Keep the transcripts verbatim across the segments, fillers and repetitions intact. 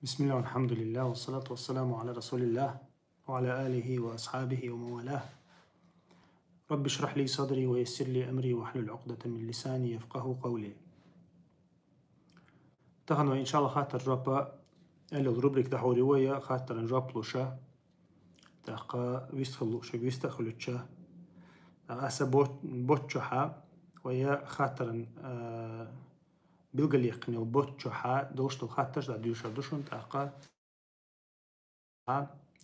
بسم الله والحمد لله والصلاة والسلام على رسول الله وعلى آله وأصحابه ومن والاه. رب اشرح لي صدري ويسر لي أمري واحلل عقدة من لساني يفقهوا قولي. Тахан вай, иншаллахӀ, хаттар-жоп аьлла рубрика дӀахьор ю вай, хаттаран жоп луш. ТӀаккха вист хила луш, вист а хуьлуьйтуш. ТӀаккха аса бо-, боцчохь вай хаттаран, а, билгалъяьккхина йолу боцчохь долуш долу хаттарш дӀадоьшур ду шуна, тӀаккха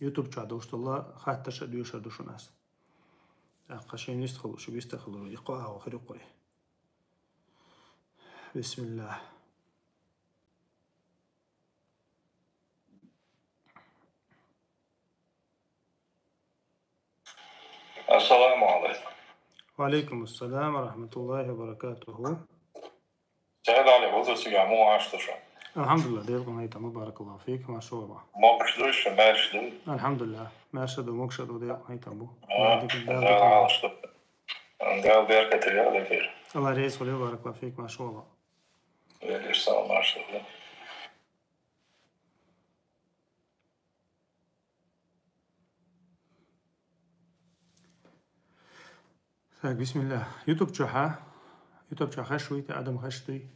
YouTube чохь долуш долу хаттарш а доьшур ду шуна аса. ТӀаккха шен вист хила луш, вист а хуьлур, и кхо агӀо хир ю кхо. Бисмиллах. Ассаламу алейкум. Ва алейкум ассалам ва рахматуллахи ва баракатуху. Сагадали, хӀун ду цига, муха ду шу? Алхьамдулиллах, Делан къинхетам бу, баракаллаху фик, машаллах. Могуш ду шу, маьрша ду? Алхьамдулиллах, маьрша ду, могуш а ду, Делан къинхетам бу. А, Дала дика, Дала Дала дика. Алхьамдулиллах. Дала беркате йойла дерг. Алла реза хуьлда, баракаллаху фик, машаллах. Валейкум салам, машаллах. Так, бисмиллах. YouTube чохь, YouTube чохь хезаш вуй те, адам хезаш дуй?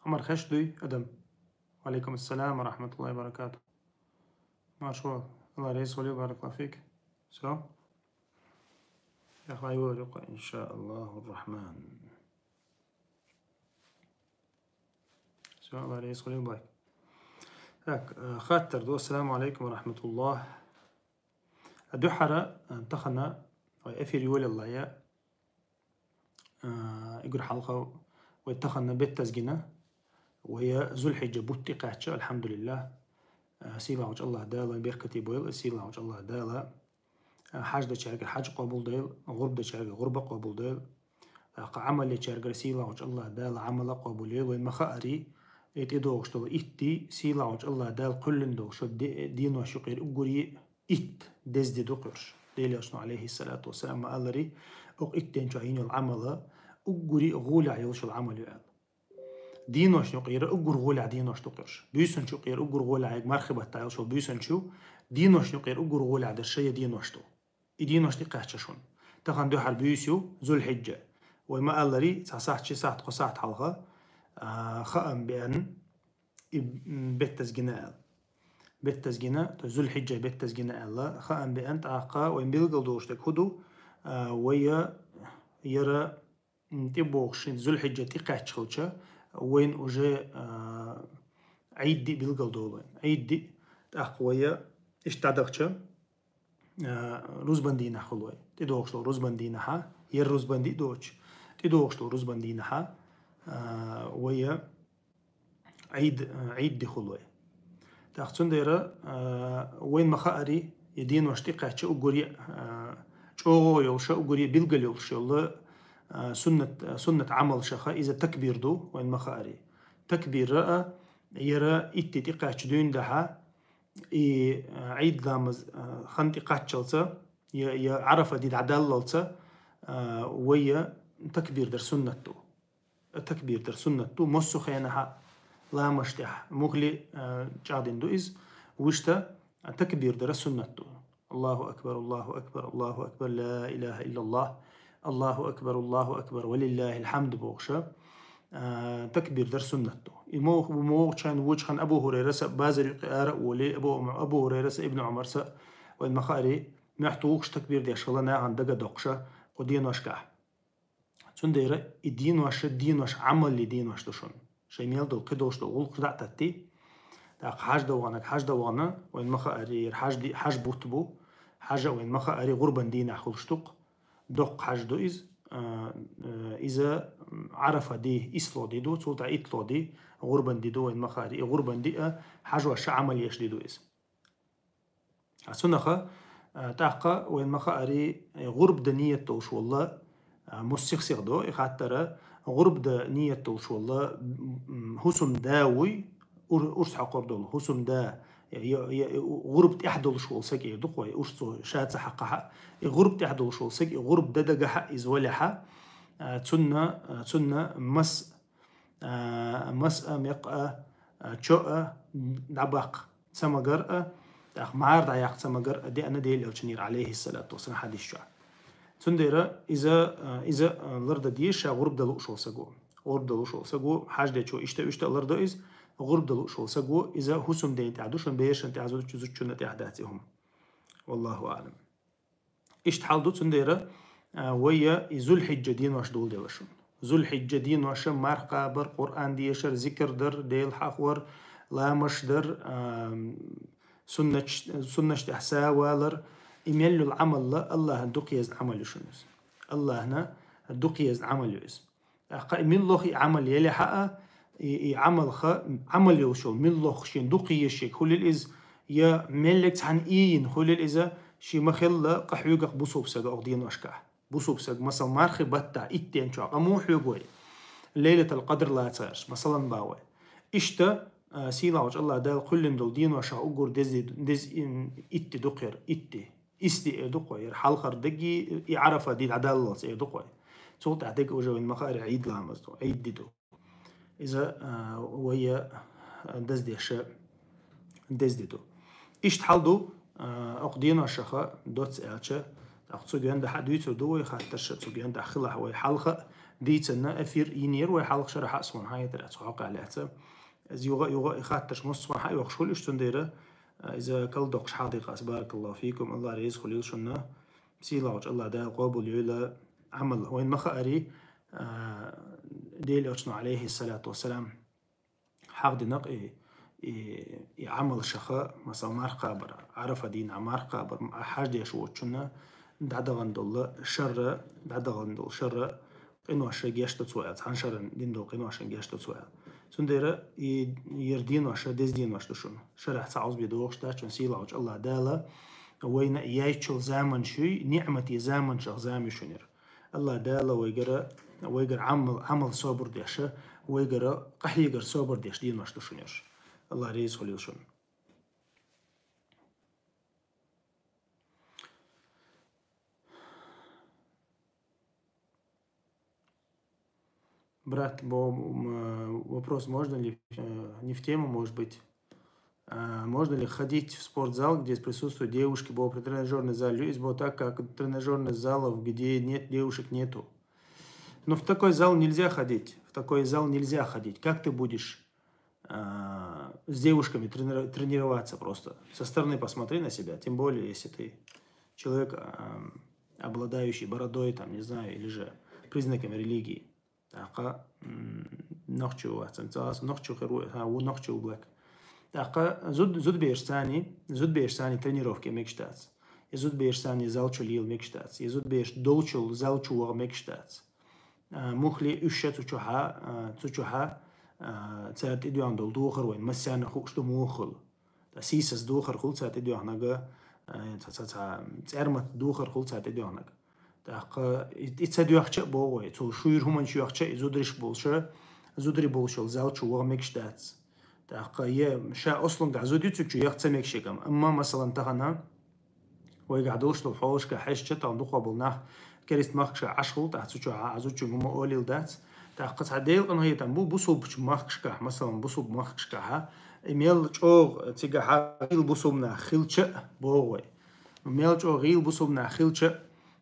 Ӏумар, хезаш дуй адам? Ва алейкум ассалам ва рахматуллахи ва баракатух. Машаллах, Алла реза хуьлда, баракаллаху фик. Всё. Яхай варукъа, иншааллаху рахман. Всё, Алла реза хуьлда, бай. Так, э, хаттар ду. Ассаламу алейкум ва рахматуллах. Дуьххьара, э, тахана вай эфир йолаелла, э, уггар хьалха вай тахана беттазгина, вай Зулхьиджа бутт тӀекхаьчча, алхьамдулиллах. Э, сийлахьчу Аллах Дала вайн беркате бойла, сийлахьчу Аллах Дала, э, хьаж дечаьргара хьаж къобалдойла, гӀурба дечаьргара гӀурба къобалдойла. ТӀаккха Ӏамал ечаьргара сийлахьчу Аллах Дала Ӏамал а къобалйойла. Вайн ма-хаари, и тӀедогӀуш долу итт ди, сийлахьчу Аллах Дала кхоьллина долуш де-, денош юкъера уггаре итт деза де ду кхуьрш. Делан Элчано, алейхиссалату вассалам, ма-аллара, оцу итт ден чохь йина йолу Ӏамал уггаре гӀолехь йолуш йолу Ӏамал ю аьлла. Деношна юкъера уггар гӀолехь денош ду кхуьрш. Буьйсанчу юкъера уггар гӀолехь, мархи баттахь йолуш йолу буьйсанчу, деношна юкъера уггар гӀолехь дерш шайн денош ду. И денош тӀекхаьчча шуна. Тахана дуьххьара буьйса ю, Зулхьиджа. Вай ма-аллара, цхьа сахьт, ши сахьт, кхо сахьт хьалха, а, хаам беана, и, м, беттазгина аьлла. Беттазгина, то есть Зулхьиджа беттазгина аьлла, хаам беана, тӀаккха вайн билгал долуш дерг хӀун ду, а, вай яра, м, тӀебогӀуш шин Зулхьиджа тӀекхаьчча хилча, вайн уже, а, Ӏийд ди билгал долу вайн. Ӏийд ди, тӀаккха вай иштта дӀадахча, а, рузбан дийнахь хуьлу вай. ТӀедогӀуш долу рузбан дийнахьа, яра рузбан ди доцуш, тӀедогӀуш долу рузбан дийнахьа, а, вай Ӏийд, Ӏийд ди хуьлу вай. ТӀаккха цундела, а, вайн ма-хаари, и денош тӀекхаьчча уггаре, а, чӀогӀа йолуш, уггаре билгал йолуш йолу, а, суннат, суннат Ӏамалшаха иза такбир ду, вайн ма-хаари. Такбир а, яра итт ди тӀекхаьчча дуьйна дахьа, и, а, Ӏийд ламаз, а, хан тӀекхаччалца, я, я Ӏарафа ди дӀадаллалца, а, вай такбир дар суннат ду. Такбир дар суннат ду, массо а хенахь ламазаш тӀехь мухли, а, чӀагӀдина ду иза, вуьшта такбир дар суннат ду. Аллаху акбар, Аллаху акбар, Аллаху акбар, ла илаха иллаллах, Аллаху акбар, Аллаху акбар, ва лиллахил хьамд бохуша, а, такбир дар суннат ду. И мо-, могӀучхьан вучхьан Абу Хурайраса базар юкъе ара а волий, Абу, Абу Хурайраса, Ибн Ӏумарса, вайн ма-хаари, мохь тухуш такбир деш хила нахана дага доккхуша кху деношкахь. Цундела и денош, денош, Ӏамалли денош ду шуна. Шайн мел долу, кхидолуш долу гӀуллакхаш дӀа а таттий. ТӀаккха хьаж дан ваханарг хьаж дан вахана, вайн ма-хаари, яра хьаж ди-, хьаж бутт бу. Хьажа вайн ма-хаари гӀурбан дийнахь хуьлуш ду-кх. доккха хьаж ду иза. А, э, иза, м, Ӏарафа ди, исло ди ду, цул тӀа итло ди, гӀурбан ди ду вайн ма хаъара. И гӀурбан ди а хьажоша Ӏамал еш ди ду иза. А цунах а, тӀаккха вайн ма хаъара, э, гӀурба да ният долуш волла, а, муссих сих до, и хаттара, гӀурба да ният долуш волла, м, м, хӀусамда вуй, ур-, урс хьокхур долу, хӀусамда, я, я, я, гӀурба тӀехь долуш волу саг эр ду-кх вай, урс цо ша ца хьакхахьа, и гӀурба тӀехь долуш волу саг, и гӀурба да дагахьа иза валехьа, а, цунна, а, цунна мас, а, мас а, мекх а, а, чо а, дӀабаккха. Ца магар а, тӀаккха мӀара дӀаяккха ца магар а деана Делан Элчанера, Ӏалайхиссалату вассалам, хьадис чохь. Цундела иза, а, иза, а, лардан деза ша гӀурба дан лууш волу саго. ГӀурба дан лууш волу саго, хьаж дечо иштта, иштта а лардо иза, гӀурба дан лууш волу саго, иза хӀусамден тӀехь ду, шун берашна тӀехь, зудчу-, зудчунна тӀехь дац и хӀума. Валлаху аълам. Иштта хьал ду, цундела, а, вайя и Зулхьиджа денош доладелла шуна. Зулхьиджа деноша марха кхабар, Къуръан дешар, зикр дар, Дела хьахор, ламаш дар, а, суннач-, суннаш тӀехь сов валар, и мел йолу Ӏамал а Аллахьан дукха езна Ӏамал ю шуна иза. Аллахьан дукха езна Ӏамал ю иза. ТӀаккха и муьлхха и Ӏамал елехьа а, и, и Ӏамалха, Ӏамал йолуш йолу муьлхха шен дукха езаш хуьлийла иза, я меллиг цхьаьна ийина хуьлийла иза, шен ма-хиллара къахьоьгу-кх бусалба саг окху деношкахь. Бусалба саг, масала, мархи баттахь итт ден чохь къа муха хьоьгу вай? Лайлатул-Къадр лацарш, масалан, бах вай. Иштта, а, сийлахьчу Аллахь Дала кхоьллина долу деношкахь уггар деза, деза итт ди ду-кх хӀара, итт ди. Исс ди эр ду-кх вай, хӀара хьалхара дерг и Ӏарафа ди дӀадаллалц эр ду-кх вай. Цул тӀаьхьа дерг уже вайн ма хаъара Ӏийд ламаз ду, Ӏийд ди ду. Иза, а, вайя, а, даздеша деза ди ду. Иштта хьал ду, а, окху деношаха доцца аьлча, тӀаккха цу гонда хьа дуьйцур ду вай хаттарша, цу гонда хилахь вай хьалха а дийцина, эфир йинера вай хьалха шарахь а, суна хьан йитар а цу хьокъехь лаьцна. Иза юха а, юха а и хаттарш массо а хьан а йохуш хуьлу иштта, цундела, а, иза калдоккхуш хьахдикъас, баракаллаху фикум, Аллах реза хуьлийла шуна, сийлахьчу Аллах Дала къобал йойла Ӏамал. Вайн ма хаъара, а, Делан Элчано, Ӏалайхиссалату вассалам, хьахдина-кх и, и, и Ӏамалшаха, масала, марха кхабар, Ӏарафа дийнахь марха кхабар, хьаж деш воцучунна дӀадахана долу шарра, дӀадахана долу шарра, къинош гечдо цо аьлла, цхьана шарна дина долу къиношна гечдо цо аьлла. Цундела и, хӀара денош деза денош ду шуна. Шарахь цхьа Ӏузби дохуш дац, шуна сийлахьчу Аллах Дала вайна яйчул заманаш юй, ниӀмате заманашах зама ю шуна хӀара. Аллах Дала вайгара, вайгара Ӏамал, Ӏамал собар деша, вайгара къахьегар собар деш денош ду шуна хӀара. Аллах реза хуьлийла шуна. Брат, бо-, м, э, вопрос, можно ли, э, не в тему, может быть. А, можно ли ходить в спортзал, где присутствуют девушки, бо при тренажёрный зал, из бо так как тренажёрных залов, где нет девушек, нету? Но в такой зал нельзя ходить, в такой зал нельзя ходить. Как ты будешь, а, с девушками тренира-, тренироваться просто? Со стороны посмотри на себя, тем более, если ты человек, ам, обладающий бородой, там, не знаю, или же признаками религии. ТӀаккха, м, нохчо вац, ца аса нохчо хир ву, ха, ву нохчо ву блэк. ТӀаккха зуд-, зудбераш цани, зудбераш цани тренировке мегаш дац. Я зудбераш цани зал чу лела мегаш дац. Я зудбераш долчул зал чу ваха мегаш дац. А, мухли уьш ша цу чухьа, а, цу чухьа, а, цара тӀедоьгӀна долу духар вайн массарна хууш ду муха хуьлу. Ткъа сийсаз духар хуьлу цара тӀедоьгӀнага, а, ца, ца, ца, цӀермат духар хуьлу цара тӀедоьгӀнага. ТӀаккха и, и ца доьхча а боху вай, цул шуьйра хӀуманаш йоьхча а, и зудариш болуша, зударий болуш йолу зал чу ваха мегаш дац. ТӀаккха е ша ослунгахь зуда ю цу чу яха ца мегаш егам. Амма, масалан, тахана вайгахь долуш долу хьолашка хьаьжча, тахана дукхах болу нах керист махкашка Ӏаш хуьлу, тӀаккха цу чу Ӏа, Ӏа зудчуьнга хӀума олийла дац. ТӀаккха цхьа Делан къинхетам бу, бусулбачу махкашкахь, масалан, бусулба махкашкахьа, и мел чӀогӀа цигахьа гӀийла бусулба нах хилча а, боху вай. Мел чӀогӀа гӀийла бусулба нах хилча а,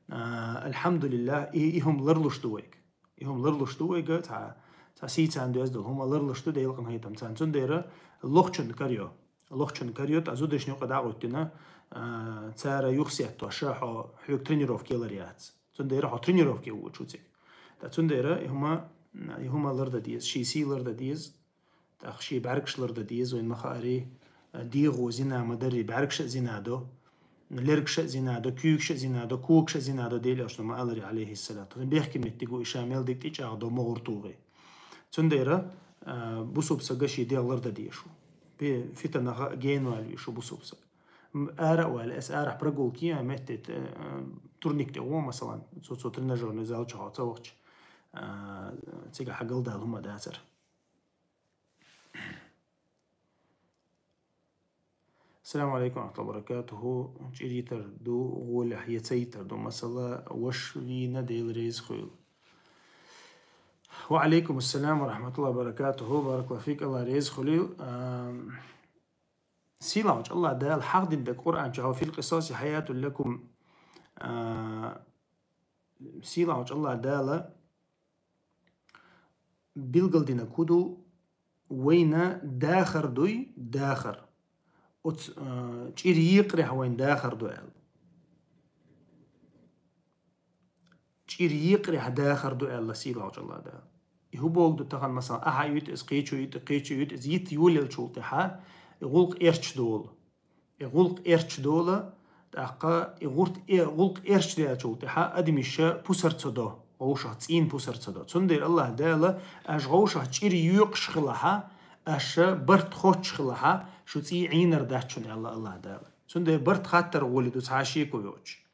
а, алхьамдулиллахӀ, и, и хӀума ларлуш ду вайга. И хӀума ларлуш ду вайга, цхьа, цхьа сий царна доьзна долу хӀума ларлуш ду Делан къинхетам царна. Цундела лохчун карайо. Лохчун карайо, тӀа зударшна юкъа дӀа а гӀоьттина, а, цара юхасеттош, хьо, хьоьга тренировке лар яц. Цундела хьо тренировке воьдуш ву цига. ТӀа цундела и хӀума, и хӀума лардан деза, ший сий лардан деза, тӀаккха ший бӀаьргаш лардан деза, вайн ма хаъара, дегӀо зина ма дарра, бӀаьргаш а зина до. Лергаш а зина до, куьйгаш а зина до, когаш а зина до, Дела элчано ма аллара, алейхиссалату. Бехке меттиг ва иша, мел дика тӀечӀагӀдо могӀур тугӀе. Цундера, а, бусалба сага ший дегӀ ларда дезаш ва. Бе-, фитанах генвале везаш ва бусалба саг. М, ара а ваьле, аз арахьа прогулка е, а, метте, а, турник тӀа гӀо, масалан, цо, цо тренажёрный зал чу хьо ца вахча, а, цига хьагалдала хӀума дацар. Ассаламу алейкум ва рахматуллахи ва баракатуху. ЧӀир йитар ду гӀолехь, е ца йитар ду? Масала, ваша вийна, Дела реза хуьлда. Ва алейкум ассалам ва рахматуллахи ва баракатуху. Баракаллаху фик, Аллах реза хуьлийла. Ам, сийлахьчу Аллах Дала хьахдина дерг Къуръан чу: «Фил къисаси хьаятун лакум». А, сийлахьчу Аллах Дала билгалдина хӀу ду, вайна дахар дуй, дахар. Оцу, а, чӀир йийкъарехь вайна дахар ду аьлла. ЧӀир йийкъарехь дахар ду аьлла сийлахьчу Аллах Дала. И хӀун бохург ду тахана, масалан, ахьа йита иза, кхечо йита, кхечо йита иза, йита йолаелчул тӀаьхьа и гӀуллакх эрча долу. И гӀуллакх эрча долу, тӀаккха и гӀурт-, э, гӀуллакх эрча даьллачул тӀаьхьа адамаш пусар ца до, вовшах цӀийнан пусар ца до. Цундела Аллах Дала: «Аша вовшах чӀир йоькъуш хилахь, аша барт хоттуш хилахь, шу цӀий Ӏийнар дац шуна», — аьлла Аллах Дала. Цундела барт хаттар гӀоле ду цхьа шеко йоцуш.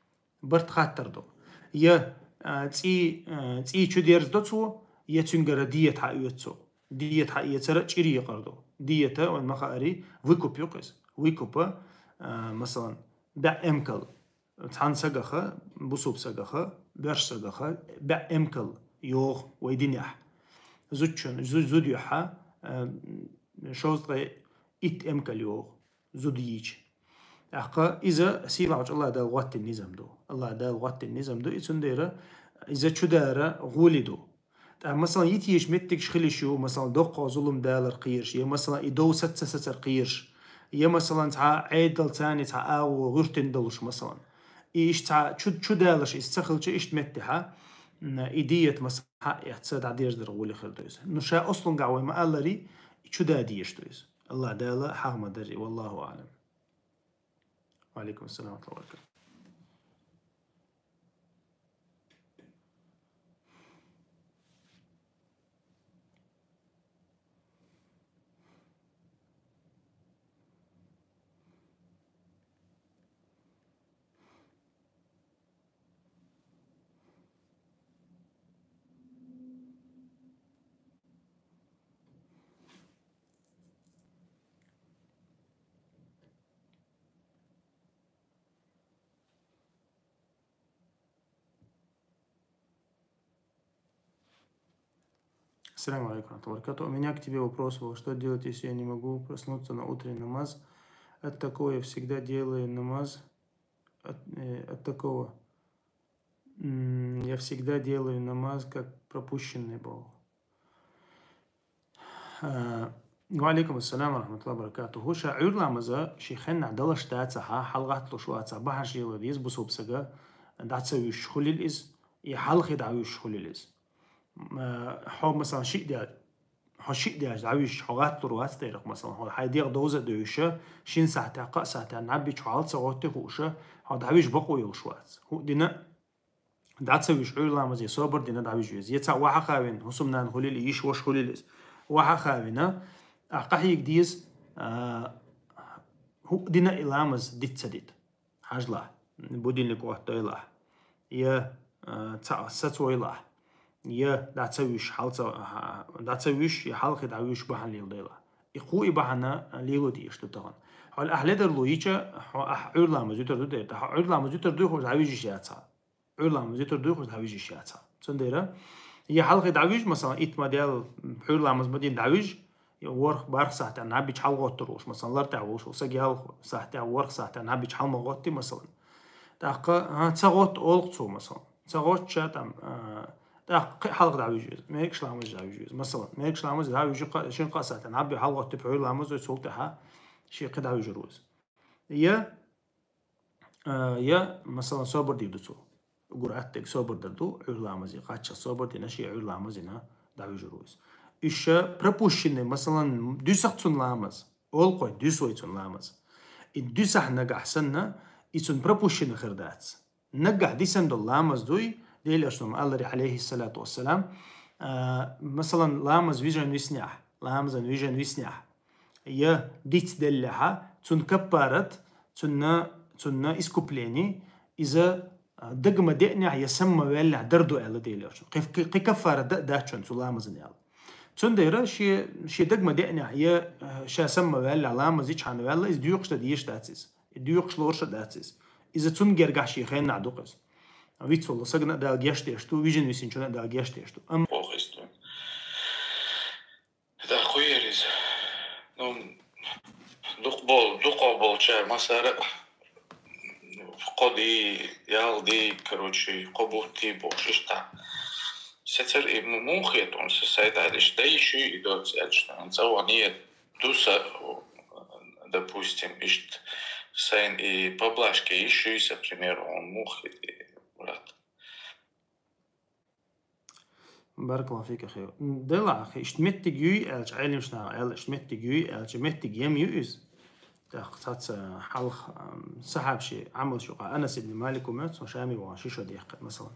Барт хаттар ду. Я, а, цӀий, а, цӀий чу дерзадо цо, я цуьнгара дета хьаоьцу цо. Дета хьаэцар а чӀир йийкъар ду. Дета, вайн ма хаарий, выкуп ю-кх иза. Выкуп, а, масалан, бӀе эмкал. Цхьана сагаха, бусалба сагаха, боьрша сагаха, бӀе эмкал йогӀу вай динехь. Зудчун, зу-, зудехьа, а, шовзткъе итт эмкал йогӀу зуда йийча. ТӀаккха иза сийлахьчу Аллах Дала гӀоттина низам ду. Аллах Дала гӀоттина низам ду, и цундела иза чудара гӀоле ду. ТӀаккха, масалан, йитийча меттигаш хилиш ю, масалан, доккхо зулам далар кхераш, я, масалан, и дов саца сацар кхераш, я, масалан, цхьа Ӏедал царни цхьа агӀо гӀуьртина долуш, масалан. И иштта цхьа чу-, чудалаш иза ца хилча, иштта меттехьа, м, и дета, масалан, хьаэцна дӀадерзадар гӀоле хир ду иза. Ну, ша ослунгахь вай ма алларий, и чуда дезаш ду иза. Аллах Дала хьагӀ ма даррий, валлаху аӀлам. Ва алейкум ассалам ва рахматуллахи ва баракатух. Ассаламу алейкум ва рахматуллахи ва баракатух. У меня к тебе вопрос был, что делать, если я не могу проснуться на утренний намаз? От такого я всегда делаю намаз. От, э, от такого. М, я всегда делаю намаз, как пропущенный был. А, ва алейкум ассалам ва рахматуллахи ва баракатух. ХӀу ша Ӏуьйра ламаза ши хенна далаш дацахьа, хьалгӀатталуш вацахьа, бахьаш йила деза бусалба сага, дӀа ца вуьйш хулил иза, и хьалхе дӀавуьйш хулил иза. М, а, хьо, масалан, шиъ де-, хьо шиъ деш дӀавуьйш, хьо гӀатталур вац дерах, масалан, хьо хьайн дегӀ довза а девзаш, шин сахьтехь, кхаа сахьтехь наб йича хьо хьал ца гӀоттий хууш, хьо дӀавуьжа бакъо йолуш вац. ХӀу дина, дӀа ца вуьйш Ӏуьйра ламазе собар дина дӀавуьжа веза. Я цхьа вахьа хавина, хӀусамнана хулил, йиша ваша хулил иза. Вахьа хавина, ахь къахьийга деза, а, хӀу дина и ламаз дита ца дита. Хьажалахь, будильник оттадойлахь, я, а, ца, сацавойлахь, я дӀа ца вуьйш, хьал ца, а, дӀа ца вуьйш, я хьалхе дӀавуьйш бахьана леладойлахь. И кху и бахьана лело дезаш ду тахана. Хьол ахь ледарло йича, хьо ахь Ӏуьйра ламаз юьтар ду дера, хьо Ӏуьйра ламаз юьтар дуй хууш дӀавижиш яцахьа. Ӏуьйра ламаз юьтар дуй хууш дӀавижиш яцахьа. Цундела, я хьалхе дӀавижа, масалан, итт ма дел, Ӏуьйра ламаз ма дин дӀавижа, я ворхӀ, бархӀ сахьтехь наб йича хьал гӀоттур волуш, масалан, лартехь волуш, саг ял сахьтехь, ворхӀ сахьтехь наб йича хьал ма гӀоттий, масалан. ТӀаккха, а, ца гӀотта олу цо, масалан. Ца гӀоттача там, а, тӀаккха кхин хьалха дӀавижа веза. Мегаш ламаз дӀавижа веза. Масалан, мегаш ламаз дӀавижа кхаа, шин кхаа сахьтехь наб хьал гӀоттий Ӏуьйра ламаз, цул тӀаьхьа шен кхин дӀавижар веза. Я, а, я, масалан, собар дийр ду цо. Угур аттег собар дар ду, Ӏуьйра ламазе кхаччалц собар дина, шен Ӏуьйра ламаз дина дӀавижар ву иза. Иша пропущенный, масалан, дуьсах цунна ламаз. Олу кхой, дуьсу вай цунна ламаз. И дуьсахь нагахь санна, и цун пропущенный хир дац. Наггахь дисина дола ламаз дуй, Делан Элчано ма аллара, алейхиссалату вассалам, а, масалан, ламаз вижина виснехь, ламазан вижина виснехь, я диц деллехьа, цун каппарат, цунна, цунна искуплени, иза, а, дага ма деънехь, я сама ма ваьллехь дар ду аьлла Делан Элчано. Кхи, кхи, кхи каппарат да а дац цун цу ламазан аьлла. Цундела ше, ше дага ма деънехь, я, а, ша сама ма ваьллехь, ламаз йича хьана ваьлла, иза доькъуш дан дезаш дац иза. Доькъуш лоруш а дац иза. Иза цун гергахь шен хеннахь ду-кх иза. Вицволу сагана а Дала гечдеш ду, вижина висинчунна а Дала гечдеш ду. Амма Ох, иза ду. Да, кхуьер иза. Ну, дукха бол-, дукха болчара массара а кхо ди, ялх ди, короче, кхо бутт ди бохуш иштта. Сецара и му-, муха хета, хьуна са сайта аьлла, иштта дай шуьй и доцца аьлча, цӀа ван ният ду са, допустим, иштта сайна и поблажка йиш юй са, пример, хьуна муха хета, брат? Баракаллаху фика, хи. Делахь, хи, иштта меттиг юй аьлча, Ӏеламнаха аьлла, иштта меттиг юй аьлча, меттиг ем ю иза. ТӀаккха цхьацца хьалха, ам, сахьабаши Ӏамалш юкъа Анас ибн Малик хӀума, цо Шаме вахана ши шо дехкхина, масалан.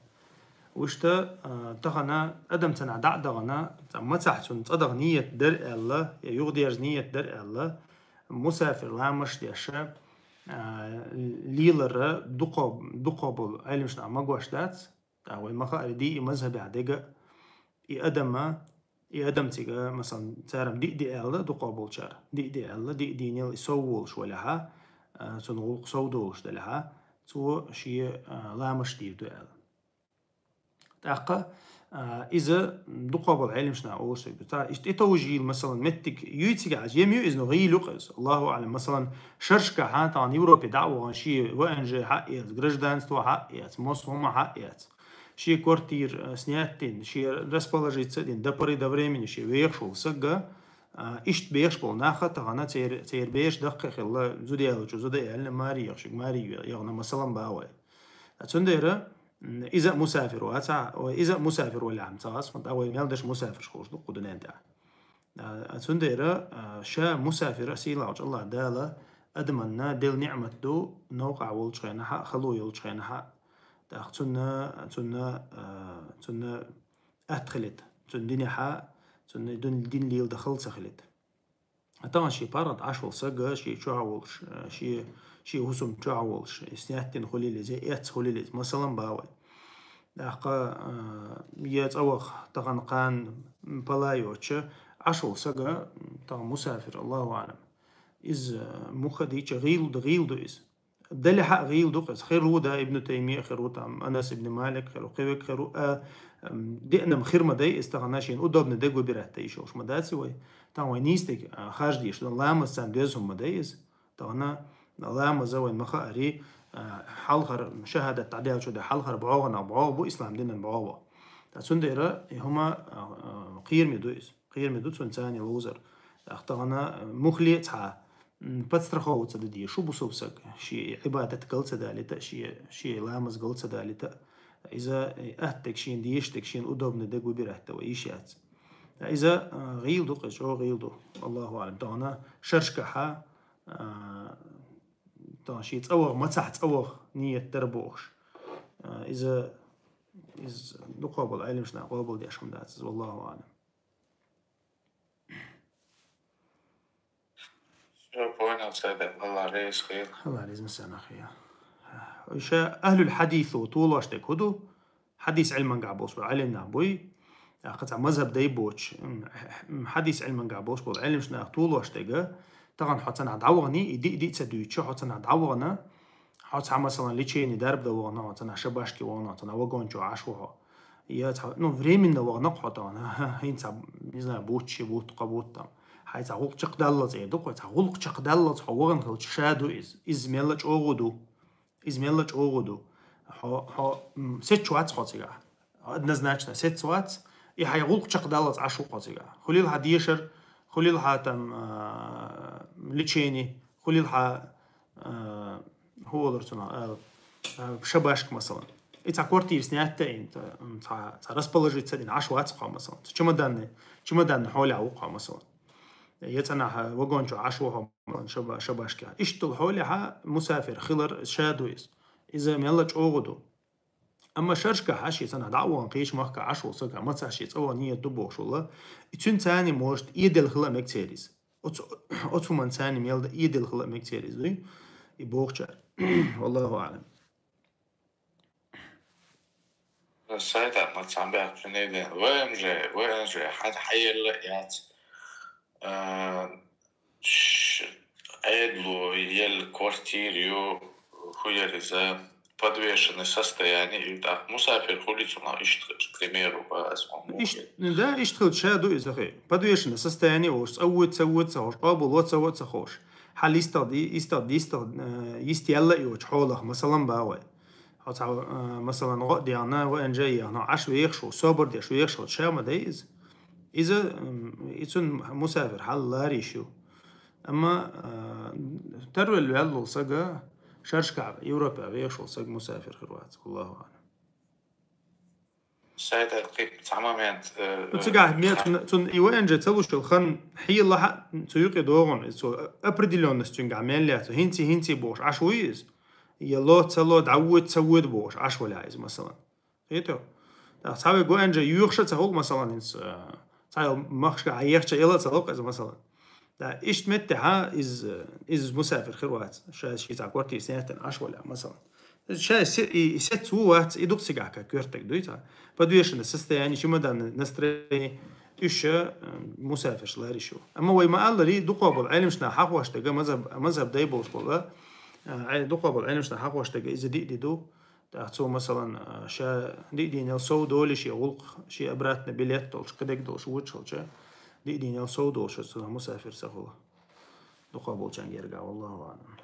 Вуьшта, а, тахана адам цхьанхьа дӀа а дахана, цхьа мацахь цунна цӀа даха ният дара аьлла, я юхадерза ният дара аьлла, мусафир ламазаш деш, а, лелара дукха, дукха болу Ӏеламнаха магош дац, тӀаккха вай ма хаара, дий и мазхабехь дега, и адама, и адам цига, масалан, цара диъ ди аьлла, дукха болчара, диъ ди аьлла, диъ дийнал и сов волуш валахьа, а, цунна гӀуллакх сов долуш далахьа, цо шен, а, ламазаш дийр ду аьлла. ТӀаккха, а, иза дукха болу Ӏеламнаха олуш дерг ду. Ца, иштта тӀетовжийла, масалан, меттиг юй цигахь, ем ю иза, но гӀийла ю-кх иза. Аллаху аълам. Масалан, шерашкахьа, тахана Европе дӀа а вахана, шен В Н Ж хьаэца, гражданство хьаэца, массо а хӀума хьаэца. Шен квартира, а, снять дина, шен расположиться а дина, до поры до времени шен вехаш волу сагга, а, иштта бехаш болу нах а тахана церан, церан бераш даккхий хилла, зуда ялочо зуда яьлла, маре яхаш, маре яхана, масалан, бахьа вай. Цундела, м, иза а мусафир вац, а, ой, иза а мусафир валахь ца хьаьс, хӀунда вай мел дерш мусафирш хуьлуш ду кху дуьнен тӀехь. А, цундела, а, ша мусафир а, сийлахьчу Аллах Дала адаманна делла ниъмат ду, новкъахь волчу хенахь а, хало йолчу хенахь а. ТӀаккха цунна, цунна, а, цунна атта хилийта, цунна динехь а, цунна дин, дин леладан хала ца хилийта. Тахана шен паргӀат Ӏаш волу саг, шен чохь а волуш, шен, шен хӀусам чохь а волуш, и снять дина хуьлийла иза, эцна хуьлийла иза, масалан, бахьа вай. ТӀаккха, а, я цӀа ваха, тахана кхана пала йоцуш, Ӏаш волу саг, тахана мусафир, Аллаху аълам. Иза муха дийча гӀийла ду, гӀийла ду иза. Делахь а гӀийла ду-кх иза. Хир ву, да, Ибн Таймия хир ву, там, Анас ибн Малик хир ву, кхин верг хир ву, а, ам, деънам хир ма дай иза, тахана шена удобный дерг выбирать дан йиш йолуш ма дац вай. Тахана вай нийса дерг, а, харжа дезаш ду, ламаз царна доьзна хӀума ма дай иза. Тахана ламаза вайн ма хаари, а, хьалхара шахӀадат дӀадаьллачу де хьалхара бӀогӀанах бӀогӀа бу ислам динан бӀогӀа. Ткъа цундела и хӀума, а, а, кхераме ду иза. Кхераме ду цунна царна ловзар. ТӀаккха тахана мухле а цхьа, м, подстраховываться дан дезаш ву бусалба саг. Шен Ӏибадат гал ца далийта, шен, шен ламаз гал ца далийта. Иза, э, атта дерг шена, дезаш дерг шена, удобный дерг выбирать дан вай йиш яц. Иза, а, гӀийла ду-кх иза, чӀогӀа гӀийла ду. Аллаху аълам. Тахана шерашкахьа, а, тахана шен цӀа ваха, мацахь цӀа ваха ният дара бохуш. А, иза, иза дукха болу Ӏеламнаха къобалдеш хӀума дац иза, валлаху аълам. Всё, понял, Сайдал. Алла реза хуьлда. Алла реза ма санна хуьлда. Иштта ахӀлул хьадис толош дерг хӀун ду? Хьадис Ӏилманехь болуш болу Ӏеламнах буй. ТӀаккха цхьа мазхаб дай боцуш, м, м, хьадис Ӏилманехь болуш болу Ӏеламнах толош дерг, тахана хьо цхьанхьа дӀавахана, и диъ-диъ ца дуьйцуш, хьо цхьанхьа дӀавахана, хьо цхьа, масалан, лечение дарба дан вахана, хьо цхьанхьа шабашке вахана, хьо цхьанхьа вагон чу Ӏаш ву хьо. Я цхьа, ну, временно вахана-кх хьо тахана, хӀинца, не знаю, бутт ши бутт, кхо бутт там. Хьайн цхьа гӀуллакх чекхдаллалц эр ду-кх вай, цхьа гӀуллакх чекхдаллалц хьо вахана хилча ша ду иза. Иза мелла а чӀогӀа ду. Иза мелла а чӀогӀа ду. Хьо, хьо, м, сецна вац хьо цигахь. Однозначно, сецна вац. И хьайн гӀуллакх чекхдаллалц Ӏаш ву хьо цигахь. Хуьлийла хьан дешар, хуьлийла хьан там, а, лечение, хуьлийла хьан, а, хӀун олура цунах, а, а, шабашка, масалан. И цхьа квартира снять а йина, ца, м, цхьа, цхьа расположиться а дина, Ӏаш вац хьо, масалан. Цхьа чемоданный, чемоданный хьолехь ву хьо, масалан. Я цӀанахьа вагон чу Ӏаш ву хьо шаба-, шабашкахь. Иштта долу хьолехьа мусафир хилар ша ду иза. Иза мелла чӀогӀа ду. Амма шерашкахьа ши цӀанахьа дӀа а вахана кхечу махка Ӏаш волу сага, маца ши цӀа ваха нийят ду бохуш волла, и цуьнан царна, может, эдел хила а мега церан иза. Оцу, оцу хӀуманна царна мел дан эдел хила а мега церан иза дуй, и бохучара. Валлаху аӀлам. Сайта ма цхьаьна баьхча, ВНЖ, ВНЖ, хьан хьаелла а яц. А, ш-, Ӏедало елла квартира ю, хӀун яра иза, подвешенное состояние ю, тӀаккха мусафир хуьлий цунах иштта хилча, к примеру, ба ас ма муха Ишт-, яра. Да, иштта хилча ша ду иза хи. Подвешенное состояние волуш, цӀа вуй, ца вуй, ца хууш, къобал во, ца во, ца хууш. Хьал йистагӀ ди-, йистагӀ, йистагӀ, э, йист яьлла а йоцу хьолах, масалан, бахьа вай. Хьо цхьа, э, масалан, гӀо а дехна, ВНЖ а ехна, Ӏаш вехаш ву, собар деш вехаш ву, ша ма дай иза. Иза, м, и цуьнан мусафир хьал лара йиш ю. Амма, э, тарвелла ваьлла волу сага, шерашкахь, Европехь вехаш волу сага мусафир хир вац, валлаху аӀлам. Сайта кхин цхьа момент, э, Ну, цигахь ме-, цунна, цунна и ВНЖ ца луш йолу хан хьелахьа, цу юкъе догӀун, иза цо определённость цуьнгахь мел яц, хӀинций, хӀинций бохуш, Ӏаш вуй иза? Я ло, ца ло, дӀавоьду, ца воьду бохуш, Ӏаш валахь иза, масалан. Кхетий? ТӀаккха цхьа вай ВНЖ йоьхуш а ца хуьлу, масалан, хӀинца, э, цхьа йолу махкашка Ӏа ехча, эла а ца ло иза, масалан. Да, иштта меттехьа иза, иза мусафир хир вац, ша ши цхьа квартира снять дина Ӏаш валахь, масалан. Ша се-, и, и сецца ву вац, и дукха цигахь ка коьртаг дуй цхьа. Подвешенное состояние, чемоданное настроение, уьш, э, мусафирш лара йиш ю. Амма вай ма-аллара, дукха болу Ӏеламнахана хьахош дерг, мазхаб, мазхаб дай болуш болу, э, Ӏе-, дукха болу Ӏеламнахана хьахош дерг, иза диъ ди ду. ТӀаккха цо, масалан, а, ша диъ дийнал сов долуш, шен гӀуллакх, шен обратно билет долуш, кхидерг долуш, вуьйцуш волча, диъ дийнал сов долуш, цунах мусафир ца хуьлу. Дукха болчарна гергахь, валлаху аӀлам.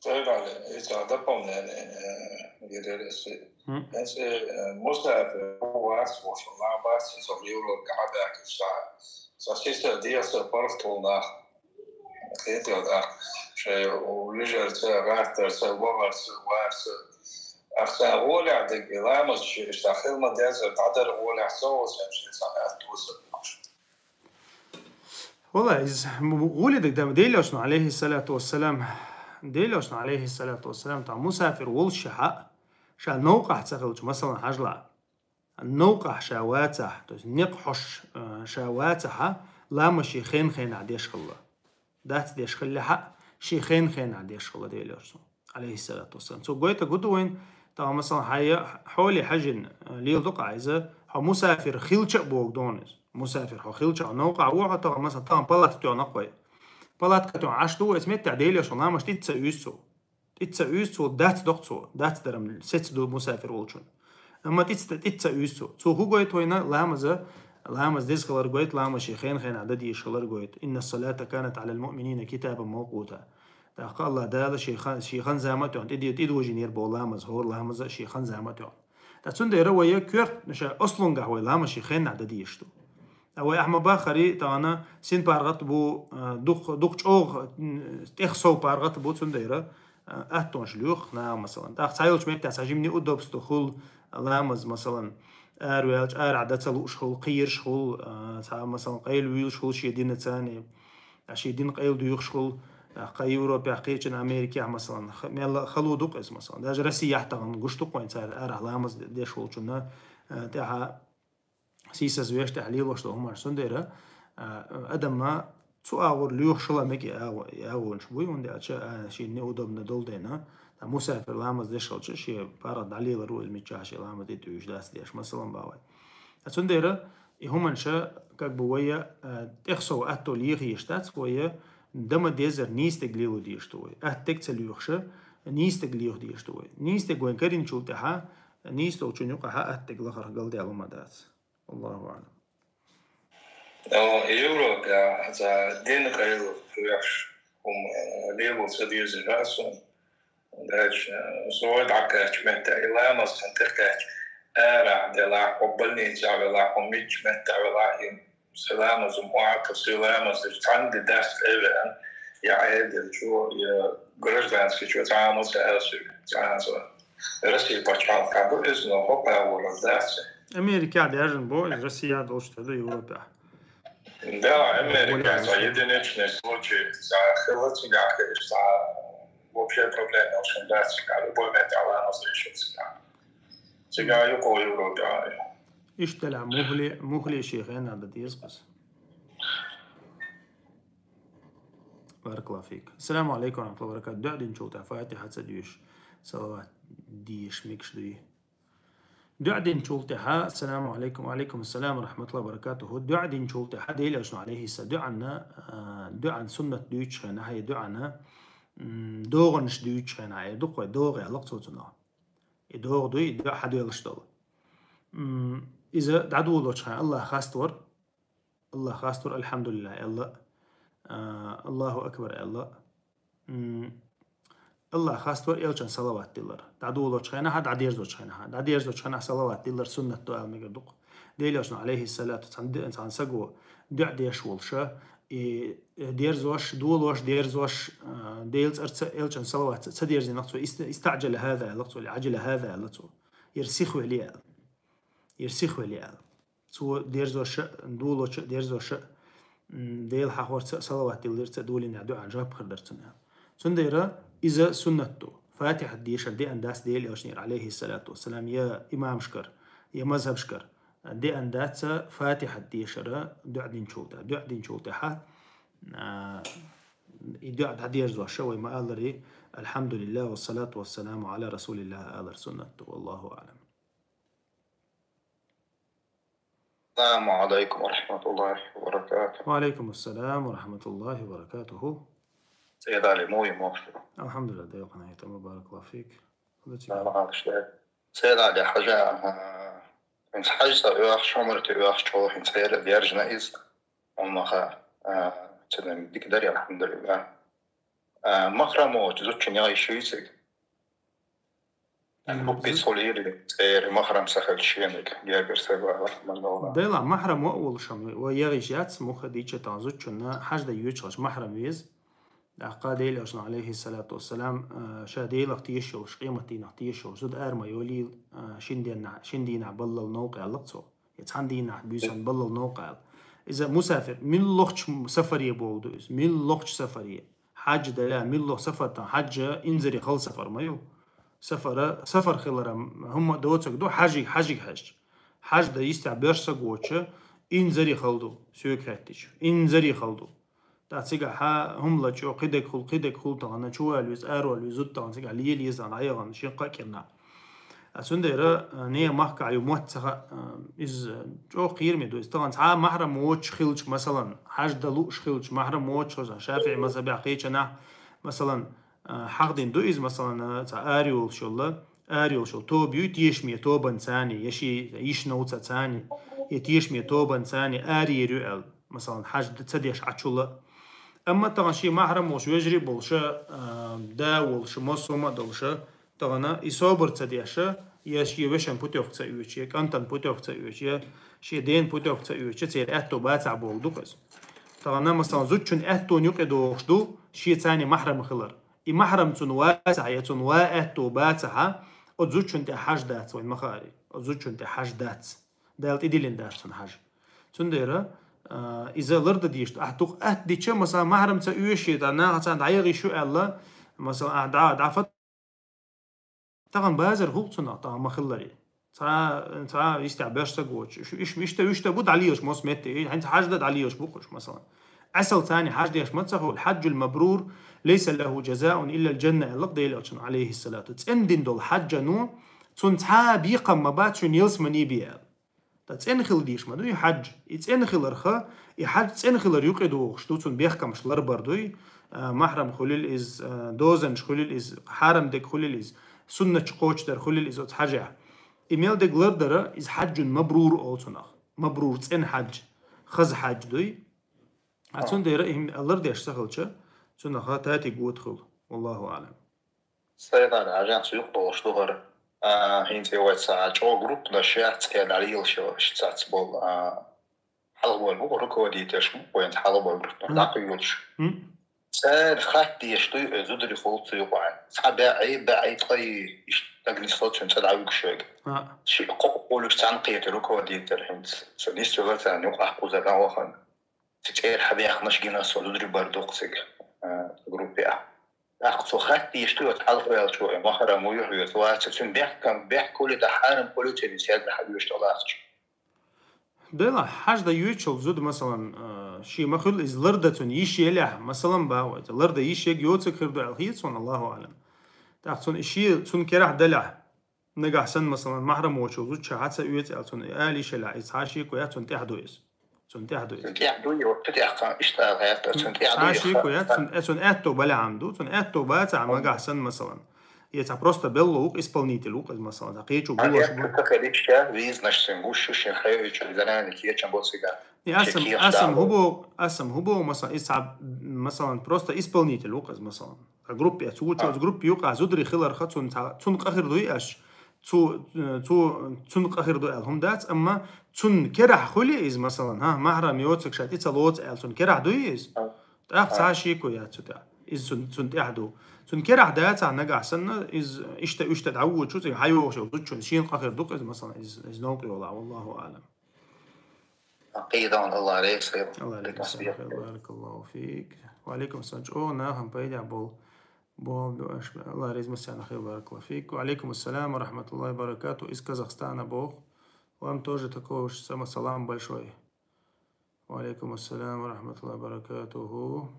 Церан, иза дополнение, э, гирера аса. Хм. Эцу, э, мусафир вац, вошалла бац, со Европе хьабаьхкича, со сиса, деса, паргӀат волу нах. Кхетий, да. Шайн вижарца, гӀаттарца, вахарца, варца. Ахьа сан гӀолехь дерг и ламаз ши, иштта хила ма дезара, дӀадара гӀолехь ца волу сан ши сан аьтто ца бохуш. Валла, иза гӀоле дерг да, Делан Элчано, алейхиссалату вассалам, Делан Элчано, алейхиссалату вассалам, тахана мусафир волуш ша хьа, ша новкъахь ца хилча, масалан, хьажалахь. Новкъахь ша вацахь, то есть некъ хьош, э, ша вацахьа, ламаз шен хен-хенахь деш хилла. Дац деш хиллехьа, шен хен-хенахь деш хилла Делан Элчано, алейхиссалату вассалам. Цо гойтарг хӀун ду вайна, тахана, масалан, хьан я-, хьоле хьаьжжина, э, леладо-кх иза, хьо мусафир хилча а боху дона иза. Мусафир хьо хилча а, хьо новкъахь ву хьо, тахана, масалан, тахана палатка тоьхна-кх вай. Палатка тоьхна Ӏаш ду вай, оцу меттехь Делан Элчано ламаз тӀе ца уьйзу цо. ТӀе ца уьйзу цо, дац доккху цо, дац дарам, сецца ду мусафир волчун. Амма тӀе ца, тӀе ца уьйзу цо. Цо хӀун гойту вайна? Ламаза, ламаз деза хилар гойту, ламаз шен хен-хенахь дан дезаш хилар гойту. «Инна ас-салата канат Ӏалал муъминина китабан мавкъута». ТӀаккха Аллах Дала шен хан, шен хан зама тоьхна тӀе, тӀедожийнера боху ламаз, хӀора ламаза шен хан зама тоьхна. Ткъа цундела вай коьрта, ша ослунгахь вай ламаз шен хенахь дан дезаш ду. Ткъа вай ахьа ма баххара, тахана син паргӀат бу, а, дукха, дукха чӀогӀа, м, тӀех сов паргӀат бу, цундела, а, аттонаш лоьху наха, масалан. ТӀаккха цхьайолчу меттехь цхьа жимма неудобство хуьлу, ламаз, масалан, араваьлча арахь дан ца лууш хуьлу, кхераш хуьлу, а, цхьа, масалан, къайла вуьйлуш хуьлу шен динацани, а, шен дин къайла дуьйхуш хуьлу, а, кху Европехь, кхечун Америкехь, масалан, х-, мелла а хало ду-кх иза, масалан. Даже Россияхь тахана гуш ду-кх вайна цара арахь ламаз де-, деш волчунна, а, тӀаьхьа сийсаз веш тӀехь лелош долу хӀуманаш. Цундела, а, адамна цу агӀор лоьхуш хила мега и агӀо-, и агӀонаш буй, хӀунда аьлча, а, шена неудобно долу дела, ткъа мусафир ламаз деш хилча, шен паргӀат дӀалелар ву иза, миччахьа шен ламаз тӀе тӀуьйжуш дац деш, масалан, бахьа вай. Ткъа цундела и хӀуманаш, как бы, вай, а, тӀех сов атто леха езаш дац, вай дан ма дезара нийса дерг лело дезаш ду вай. Атта дерг ца лоьхуша, нийса дерг леха дезаш ду вай. Нийса дерг вайна каринчул тӀаьхьа, нийса долчун юкъахьа атта дерг лахарх галдаьлла ма дац. Аллаху аӀлам. Ну, Европе, а, цхьа дин къайла веш хӀума, э, лело ца дезара суна. Дальше, э, со вай дӀакхаьчча метта, и ламаз сан тӀекхаьчча, арахь делахь, хьо больницехь велахь, хьо мичча меттехь велахь, и сан ламаз ма Ӏа, сан ламаз деш цхьаьна де дац тӀе а веана, я Ӏедалчо, я гражданскийчо цхьа а ма ца аьлла соьга, цхьа а ца. Россия пачхьалкхехь ду иза, но хӀокху агӀор дац. Америкехь даьржина бу иза, Россияхь долуш тера ду Европехь. Да, Америка, за единичный случай, за хилац, за вообще проблема очень дац, любой момент Аллах разрешится. Цигара юкъо Европе. Иштта мухли, мухли ши хенада дезгас. Баракаллаху фик. Ассаламу алейкум ва рахматуллахи ва баракатух. ДуӀа динчул тӀехьа Фатиха ца дуьйш, салават деш мегаш дуй? ДуӀа динчул тӀехьа, ассаламу алейкум, ва алейкум ассалам ва рахматуллахи ва баракатух. ДуӀа динчул тӀехьа Делан Элчано алейхи ссалам дуӀана, а, дуӀан суннат дуьйцучу хенахь, хьай дуӀана, м, догӀанаш дуьйцучу хенахь, хьай дукха вай догӀа аьлла цо цунах. И догӀа дуй, и дуӀа хьадоьлуш долу. М, иза дӀадолочу хенахь Аллах хаставар, Аллах хаставар, альхьамдулиллахӀ аьлла, а, Аллаху акбар аьлла. М, Аллах хаставар Элчан салават диллар. ДӀадолочу хенахь, дӀадерзочу хенахь. ДӀадерзочу хенахь салават диллар суннат ду аьлла мегар дукха. Делан Элчано алейхи ссалату цхьана, цхьана саго дуӀа деш волуша, и дерзош, долош, дерзош, а, Делан цӀарца Элчан салаватца ца дерзинах цо, ист-, истаӀжала хӀаза аьлла цо, или Ӏажала хӀаза аьлла цо. Яра сихвели аьлла. Яра сихвели аьлла. Цо дерзоша, долоча дерзоша, м, Дела хьахорца, салават диллирца, долийна дуӀан жоп хир дара цунна. Цундела иза суннат ду. Фатихьат дешар деан дац Делан Элчанера, алейхи ссалату вассалам, я имамашкара, я мазхабашкара деан дац Фатихьат дешара дуӀа динчул тӀехьа. ДуӀа динчул тӀехьа, а, и дуӀа дӀадерзоша вай ма аллари, альхьамдулиллахӀ, вассалату вассаламу Ӏала расулиллахӀ алар суннат ду. Валлаху аӀлам. Ассаламу алейкум ва рахматуллахи ва баракатух. Ва алейкум ассалам ва рахматуллахи ва баракатух. Сайд Али, муй мохшу. Алхьамдулиллах, дайвакъана хӀайтама, баракаллаху фик. Худа цига. Салам алейкум. Сайд Али, хьажа, а, хӀинца хьажца оьхуш, Ӏумрати оьхуш чӀогӀа хӀинца хӀера держна иза. Уммаха, а, цуьнан дика дари, алхьамдулиллах. А, махрам воцу зудчун яйиш юй цига? М, Рубби зу- цхьа лийри, цӀера махрам ца хилча шениг, гергара сага вахана. Дела, махрам ван а волуш хӀама вай ягӀийш яц, муха дийча тахана зудчунна хьаж дан йоьчу хилча махрам веза. ТӀаккха Делан Элчано, алейхи ссалату вассалам, а, ша Делах тешаш йолуш, къематдийнах тешаш йолуш, зуда ара ма йолийла, а, шин денна-, шин дийнахь баллал новкъа аьлла цо. Я цхьана дийнахь буьйсан баллал новкъа аьлла. Иза мусафир, муьлххачу сафаре бохург ду иза, муьлххачу сафаре. Хьаж дала, муьлхха сафар тан, хьаж инзаре хала сафар ма ю. Сафара, сафар хиларан хӀума доцург ду хьажиг, хьажиг хьаьжча. Хьаж дан йистехь боьрша саг воцуш, инзаре хала ду, соьга хаьттича. Инзаре хала ду. ТӀаккха цигахь хӀума лачкъо, кхидерг хуьлу, кхидерг хуьлу тахана, чувала веза, аравала веза, зуда тахана цигахь лела еза, дӀаяхана, шен кхаъ кӀирнахь. А цундела, а, нехан махкахь ю мотт ца хаьа, а, иза чӀогӀа кхераме ду. Иза тахана цхьа а махьрам воцуш хилча, масалан, хьаж дан лууш хилча, махьрам воцуш хилча, ШафиӀи мазхабехь кхечанахь, масалан, а, хьахдина ду иза, масалан, а, цхьа ара йолуш йолу, ара йолуш йолу тоба юй, тешаме тобанца, я шен йишин новцанца, я тешаме тобанца ара ер ю аьлла, масалан, хьаж ца деш Ӏачул а. Амма тахана шен махьрам волуш вежарий а болуш, а, да а волуш, массо а хӀума а долуш, тахана и собар ца деш, я шен вешан путёвка ца оьцуш, я кӀантан путёвка ца оьцуш, я шен ден путёвка ца оьцуш, церан аьтто бацахь бохург ду-кх иза. Тахана, масалан, зудчун аьттона юкъа догӀуш ду шен царна махьрам хилар. И махьрам цунна вацахь, я цунна ван аьтто бацахь, оцу зудчун тӀехь хьаж дац, вайна ма хаъара. Оцу зудчун тӀехь хьаж дац. Дала тӀедиллина дац цунна хьаж. Цундела, а, иза лардан дезаш ду. Ахь дукха атта дича, масалан, махьрам ца оьший, тӀаккха нахаца дӀаяхийша ю аьлла, масалан, ахь дӀа, дӀа фат-, тахана базар хӀума цунах, тахана ма-хиллара. Цхьа, цхьа йистехь боьрша саг воцуш. Иш, иш, иштта, иштта бу дӀалелаш массо а метте. Хьайна хьаж дан дӀалелаш бу-кх уьш, масалан. Ӏесалца хьаж деш ма ца хуьлу. Хьаджул мабрур, лайса лаху жазаун иллал джанна, аьлла-кх Делан Элчано, алейхиссалату. ЦӀена дина долу хьаджано, цунна цхьа а бекхам ма бац, шуна ялсамани бе аьлла. Ткъа цӀена хила дезаш ма дуй хьаж. И цӀена хиларх, и хьаж цӀена хилар юкъа догӀуш ду, цунна бехкамаш ларбар дуй. А, махьрам хуьлийла иза, а, дозанаш хуьлийла иза, хьарам дерг хуьлийла иза, суннаташ кхочушдар хуьлийла иза оцу хьажехь. И мел дерг лардар, иза хьаджун мабрур олу цунах. Мабрур — цӀена хьаж, хаза хьаж дуй. А цундела и хӀума лардеш ца хилча, цунах татиг гота хуьлу. Валлаху аӀлам. Сайгара, хьажанца юкъа долуш ду хӀара. А, хӀинца и вай ца чӀогӀа группа даш яц, цӀе дӀалелаш йолуш цац болу, а, хьалха болу бу, руководительш бу, вайна хьалха болу группа дӀакхуьйлуш. Цара хатта дезаш дуй, э, зударий хуьлу цу юкъахь. Цхьа баьӀий, баьӀий, ткъа и иштта дагнисло цуьнан цӀа дӀавуьгуш верг. Ши кхо къулуш цхьаьна кхетира руководитель хӀинца. Со нисвелла царна юкъахь кхузара дӀавахана. Эр хьабехнаш гина со зудрий бар дукха цига, а, группе а. ТӀаккха цо хатта дийш ду, вот хьалха аьлча, э, махара муюх вет ваца, цун бехкам, бехк хули да хьарам хули цун сягна хьабюш талахча. Дела, хьажда ючул зуд, масалан, э, ши махул из ларда цун йиш елях, масалан, ба вай, ларда йиш ег йоцак хир ду аьл хи цун, Аллаху алам. ТӀаккха цун ши, цун керах даля. Нагахь сан, масалан, махрам вочул зуд ча хьаца уьц аьл цун, али шала, из хьа ши куя цун тӀех ду из. Цун тӀех ду из. Цун тӀех ду, и вот тӀех хан иштта гӀерта, цун тӀех ду, Хьа ши куя цун, э, цун этто баля ам ду, цун этто ба ца магахь сан, масалан. Е ца просто белло вук исполнитель вук из, масалан, ца кечу гулаш бу. Виз наш син гушу шин хевичу зарани кечам бо сига. Не, асам, асам хубо, асам хубо, масалан, из ца, масалан, просто исполнитель вук из, масалан. А группе цу чоз группе юкъа зудри хилар ха цун ца, цун къахир дуй аш. Цу, э, цу, цун къахир ду аьл хӀум дац, амма цун керахь хули из, масалан, ха, махрам йоцак ша тӀе ца лоц аьл цун керахь дуй из? ТӀаккха ца ши куя цу тӀа. Из цун, цун тӀех ду. Цун керахь дац а нагахь санна, из ишта, ишта дӀавучу, ци хьайохшал зучун, шин къахир дукх из, масалан, из, из новкъ йола, валлаху алам. Акъидан Аллах рейс хир. Аллах рейс хир. Баракаллаху фик. Ва алейкум салам. Чо, нахам пайда бол. Бог дуаш, Аллах рейс масяна хир, баракаллаху фик. Ва алейкум ассалам ва рахматуллахи ва баракату. Из Казахстана Бог. Вам тоже такого же самого салам большой. Ва алейкум ассалам ва рахматуллахи ва баракатуху.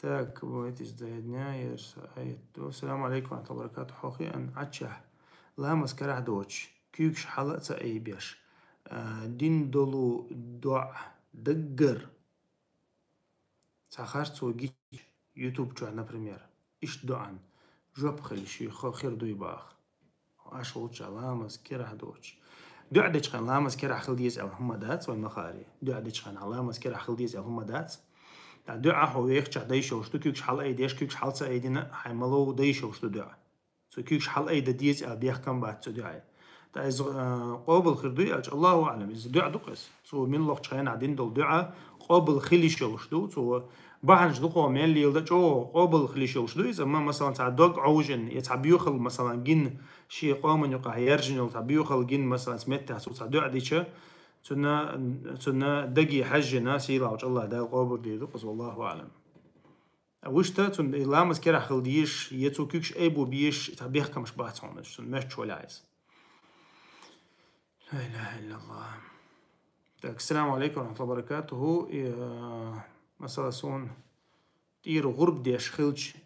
Так, будет из дня, я с-, ай, то, салам алейкум ва рахматуллахи ва баракатуху. Хохи ан ачах. Ламас карах доч. Кюкш хала ца ай беш. А, дин долу дуа даггар. Ца харцо гич YouTube чу, например. Иш дуан. Жоп хили ши хо хир дуй бах. Аш волча ламас керах доч. Дуа дечхан ламас керах хил диз ал хумма дац, вай махари. Дуа дечхан ламас керах хил диз ал хумма дац. Та дуа хо вехча дайшо, што кюкш хал ай деш, кюкш хал ца ай дина, хай мало дайшо, што дуа. Цу куьгш хьал айда деза аьл бехкам бац цу дуьхьа. Та из, э, къобал хир дуй аьлча, Аллаху аълам, из дуьа ду-кх из. Цу мин лохчу хенахь дина долу дуьа къобал хила йиш йолуш ду. Цу бахьанаш ду-кх мел лела дан чӀогӀа къобал хила йиш йолуш ду иза. Амма, масалан, цхьа дог Ӏовжина, я цхьа боьхалла, масалан, гина, шен къоман юкъахь яьржина йолу цхьа боьхалла гина, масалан, цу меттехь цо цхьа дуьа дича, цунна, цунна даге хьаьжжина, сийлахьчу Аллах Дала къобал дийр ду-кх иза, Аллаху аълам. Вуьшта цунна и ламаз керахь хила дезаш, я цу куьгш айбу безаш, цхьа бехкамаш бац хьуна, цунна моьттуш валяхь иза. Ла илаха иллаллах. Так, ассаламу алейкум ва рахматуллахи ва баракатуху. И, э, масала, суна тӀера гӀурба деш хилча,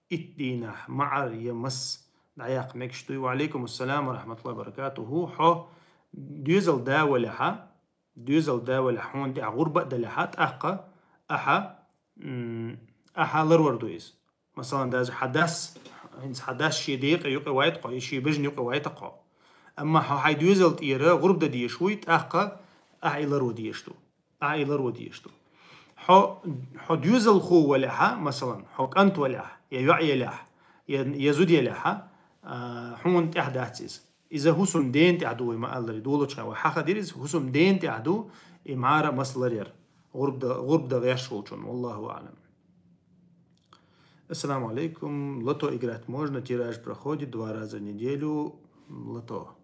итт дийнахь маӀар я мас дӀаяккха мегаш дуй? Ва алейкум ассалам ва рахматуллахи ва баракатуху. Хьо доьзал да валехьа, доьзал да валехь, хьуна тӀехь гӀурба а далехьа, тӀаккха ахьа, м, ахьа ларвар ду иза. Масалан, даже хьан дас, хӀинца хьан дас шен декъе юкъе вайта кхо, и шен бежна юкъе вайта кхо. Амма хьо хьайн доьзал тӀера гӀурба дан дезаш вуй, тӀаккха ахьа и ларво дезаш ду. Ахьа и ларво дезаш ду. Хьо, хьо доьзалхо валехьа, масалан, хьо кӀант валехь, я йоӀ елехь, я, я зуда елехьа, а, хьуна тӀехь дац иза. Иза хӀусам ден тӀехь ду вай ма-алларе, долучу хьайн вай хьаха дира иза, хӀусам ден тӀехь ду, и маӀар а мас ларъяр. ГӀурба дан, гӀурба дан гӀерташ волчунна, валлаху аълам. Ассаламу алейкум. Лото играть можно, тираж проходит два раза в неделю. Лото.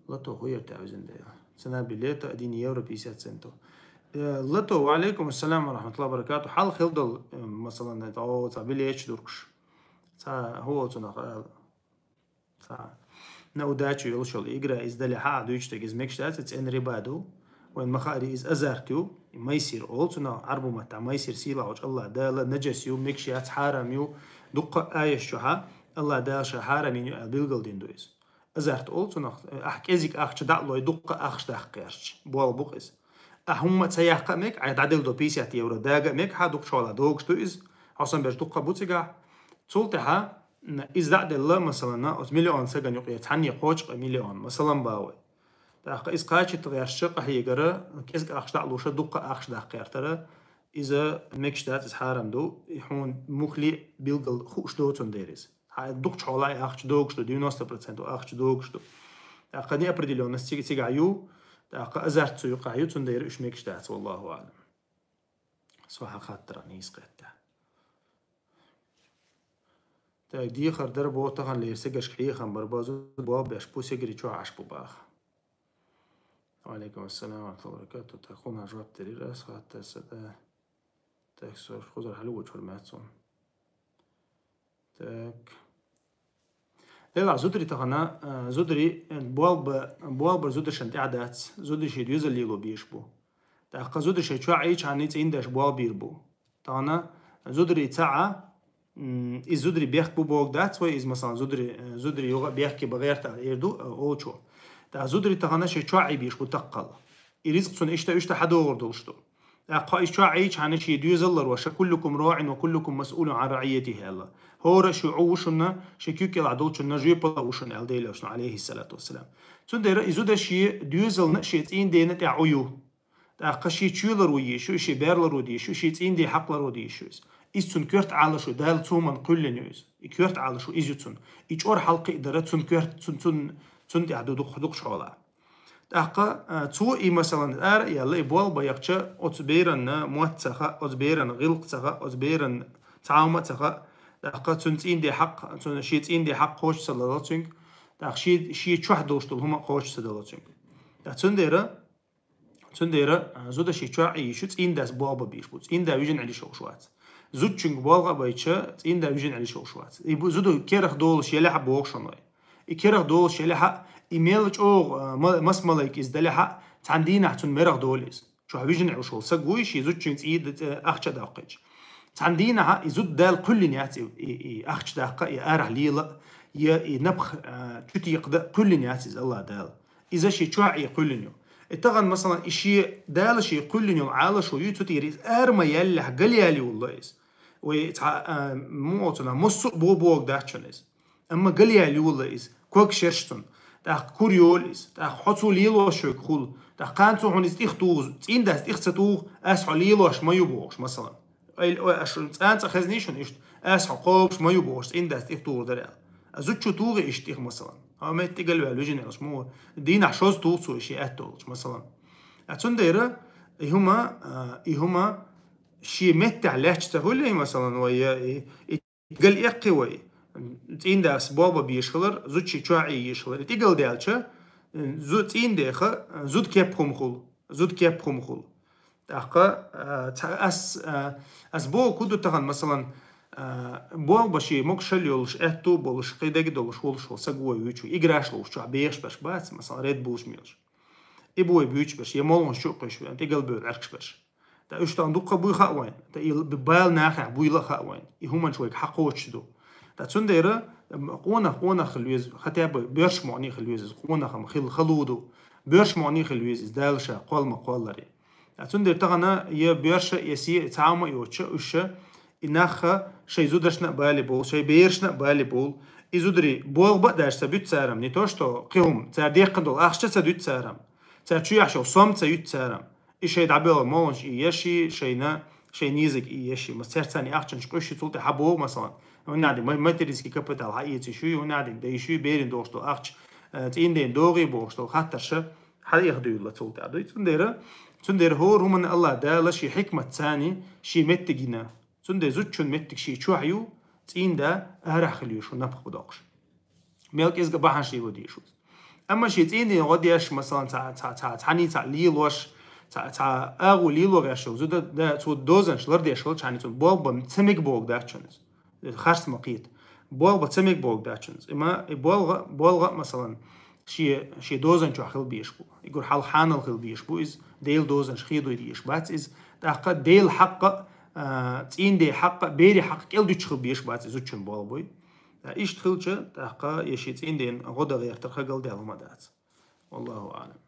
Лото хуер тӀе визина дела. Цена билета один евро пятьдесят центов. Э, лото, ва алейкум ассалам ва рахматуллахи ва баракату. Хьал хил дол, э, масалан, это, о, ца билетч дуркш. Ца, хӀо, цунах, э, Ца. На удачу йолуш йолу игра иза далехьа а дуьйцуш дерг иза мегаш дац, иза цӀена риба ду. Вайн ма-хаъара иза азарт ю, майсир олу цунах, Ӏарбу маттахь майсир сийлахьчу Аллах Дала наджас ю, мегаш яц, хьарам ю, дуккха а аеш чохьа, Аллах Дала ша хьарам йина ю аьлла билгалдина ду иза. Азарт олу цунах, ахь кӀезиг ахча дӀа а лой, дуккха а ахча даккха гӀерташ, болх бу-кх иза. Ахь хӀумма а ца яккха а мега, Ӏай дӀаделла до пятьдесят евро дага а мега, хьан дукхачу хьолахь догуш ду иза, хьо сан берш дуккха а бу цигахь. Цул тӀаьхьа, м, иза дӀа а делла, масалан, оцу миллион сагана юкъе цхьанне кхочу-кх миллион, масалан, бан вай. ТӀаккха иза кхачийта гӀерташ къахьегара, кӀезиг ахча дӀа а луша, дуккха а ахча даккха гӀертара, иза мегаш дац, иза хьарам ду, и хьуна мухли билггал хууш доцун дера иза. Хьан дукхачу хьолахь и ахча догуш ду, девяносто процентов ахча догуш ду. ТӀаккха неопределённость цига, цигахь ю, тӀаккха азарт цу юкъахь ю, цундела уьш мегаш дац, валлаху аълам. Со хьан хаттаран нийса кхетта. Так, дехар дара боху тахана лер сегашка хьехам бар базу боху беш бу сегари чохь Ӏаш бу баха. Ва алейкум ассалам ва рахматуллахи ва баракатух. Так, хӀуна жоп дерира ас хаттарца, да. Так, со хузар хьалугучур мацун. Так. Дела зудри тахана, а, зудри, э, болба, болба зудашан тӀадац, зудри ши дюза лило беш бу. ТӀаккха зудри ши чуа ичхьани цӀиндаш болбир бу. Тахана зудри цаӀа, м, из зудри бехк бу бог дац вай, из, масалан, зудри, э, зудри юга бехки багерта ирду, э, олчо. Та зудри тахана ши чуа беш бу таккал. И ризкъ цун ишта, ишта хьадогӀур долуш ду. ТӀаккха иш чуа ичхьани ши дюзаллар ва ша: «Куллукум раӀин ва куллукум масъулун ан раӀиятихи», аьлла. ХӀора шу Ӏу вушунна, ши куьккила долчунна жоьпала вушунна, аьлла Делошна, алейхиссалату вассалам. Цундела и зуда ши дюзална ши цӀиндена тӀа Ӏу ю. ТӀаккха ши чуьйлар ву йишу, ши берлар ву дишу, ши цӀинде хьакълар ву дишу из. Из цун коьрт Ӏалашу, Дала цуман кхуьллин ю из. И коьрт Ӏалашу из ю цун. И чӀор хьалкхи дара цун коьрт, цун, цун, цун тӀа ду дух-, дукхаш хьола. ТӀаккха, а, цо и, масалан, ара а яьлла, и болба яхча, оцу беранна мотт ца хаьа, оцу беранна гӀиллакх ца хаьа, оцу беранна цхьа хӀума ца хаьа, тӀаккха цун цӀинде хьакъ, цун ши цӀинде хьакъ кхочуш ца дала цуьнга, тӀаккха ши, ши чохь долуш долу хӀума кхочуш ца дала цуьнга. ТӀаккха цундела, цундела, а, зуда ши чохь а йишу цӀиндас болба беш бу, цӀинда вижина Ӏилиш йолуш вац. Зудчуьнга болга а байча, цӀинда вижина Ӏилиш йолуш вац. И бу-, зуда керах долуш елехьа боху шуна вай. И керах долуш елехьа, и мел чӀогӀа, а, ма-, мас малайк иза далехьа, цхьана дийнахь цунна мерах долу иза. Чохь вижина Ӏилуш волу саг вуй, ши зудчуьнга цӀий д-, цӀе ахча даккхийча. Цхьана дийнахьа и зуда Дала кхуьллина яц и, и, и ахча даккха, и арахь лела, я и напха, а, чу текхада кхуьллина яц иза Аллах Дала. Иза ши чохь а кхуьллина ю. И тахана, масалан, и ши Дала ши кхуьллина йолу Ӏалашо ю цу тӀера, иза ара ма яллехь, галъяла юлла иза. Вай цхьа, а, муха оцунах, массо а бо-, бог дац шуна иза. Амма галъяла юлла иза, ког шерш цунна. ТӀаккха кур йолу иза. ТӀаккха хьо цо лелош верг хула. ТӀаккха кхана цо хьуна иза тӀех туху, цӀиндас тӀех ца туху, ас хьо лелош ма ю бохуш, масалан. Ай, ой, аш цӀанца хезний шуна иштта, ас хьо кхобуш ма ю бохуш, цӀиндас тӀех тухур дара аьлла. А зудчо туху иштта тӀех, масалан. Хьо метта тӀе галваьлла вижина Ӏилуш, муха дийнахь шозза туху цо и ши аьтто йолчу, масалан. А цундела и хӀума, а, и хӀума ши меттехь лаьтташ ца хуьлий, масалан, вай, я, и, и гал эккхи вай. ЦӀиндас болба беш хилар, зудчи чохь а йиш хилар. И тӀе гал даьлча, зу-, цӀиндеха, зуда кеп хӀума хула, зуда кеп хӀума хула. ТӀаккха, а, ца-, ас, а, ас боху ку ду тахана, масалан, а, болба ши могушалла йолуш, аьтту а болуш, кхин дега долуш, волуш волу саг вой вуьйчу, играш ловуш чохь бехаш берш бац, масалан, Red Bull-ш мелаш. И бой буьйчу берш, я молханаш чу а кхуьйсуш берш, тӀе гал бевлла Ӏаьркаш берш. ТӀа уьш тахана дуккха буй хаьа вайн, тӀа и бала нахехь буйла а хаьа вайн. И хӀуманаш вайга хьакхочуш ду. ТӀа цундела, м, къонах, къонах хила веза, хотя бы боьрша мукъане хила веза, къонах-м хила хала ду. Боьрша мукъане хила веза, Дала ша кхолла ма кхолларе. ТӀа цундела тахана я боьрша, я се, цхьа хӀума а йоцуша, уьш ша, и нахха шайн зудашна а бале болу, шайн берашна а бале болу, и зударий болба а даьржа ца буьту царам, не то что кхин хӀума, цара деккхина долу ахча ца дуьту царам, цара чу яхьаш йолу сом ца юьту царам. И шайн дӀабоьлху молханаш и еши, шайна, шайн низаг и еши. Мас церцани ахчанаш къуьши цул тӀе хьан боху, масалан. ХӀуннадин ма-, материнский капитал хьан эций шуй, хӀуннадин дай шуй, берин дохуш долу ахча, э, цӀинден догӀий бохуш долу хаттарша, хьан эха дуьйла цул тӀе. Дуй цундела, цундела хӀора хӀуманна Аллах Дала ши хьикмат цани, ши меттигина. Цундела зудчун меттиг ши чохь ю, цӀинда арахь хила ю шу напха доккхуш. Мел кӀезга бахьанаш лело дезаш ву. Амма ши цӀийнден гӀо деш, масалан, цхьа, цхьа, цхьа, цхьаний цхьа лелош, цхьа, цхьа агӀо лело гӀеш йолу зуда, да, цо дозанаш лардеш хилча, хьаний цунна болба ца мега боху дац шуна иза. Харц ма кхета. Болба ца мега боху дац шуна иза. Има, и болга, болга, масалан, ши, ши дозан чохь хила беш бу. И гур хьал хьанал хила беш бу иза. Делан дозанаш хедой деш бац иза. ТӀаккха Делан хьакъа, а, цӀийнден хьакъа, берийн хьакъа кӀел дуьтуш хила беш бац иза зудчун болбуй. Ткъа иштта хилча, тӀаккха я ши цӀийнден гӀо дан гӀертар хагал дел хӀума дац. Валлаху аълам.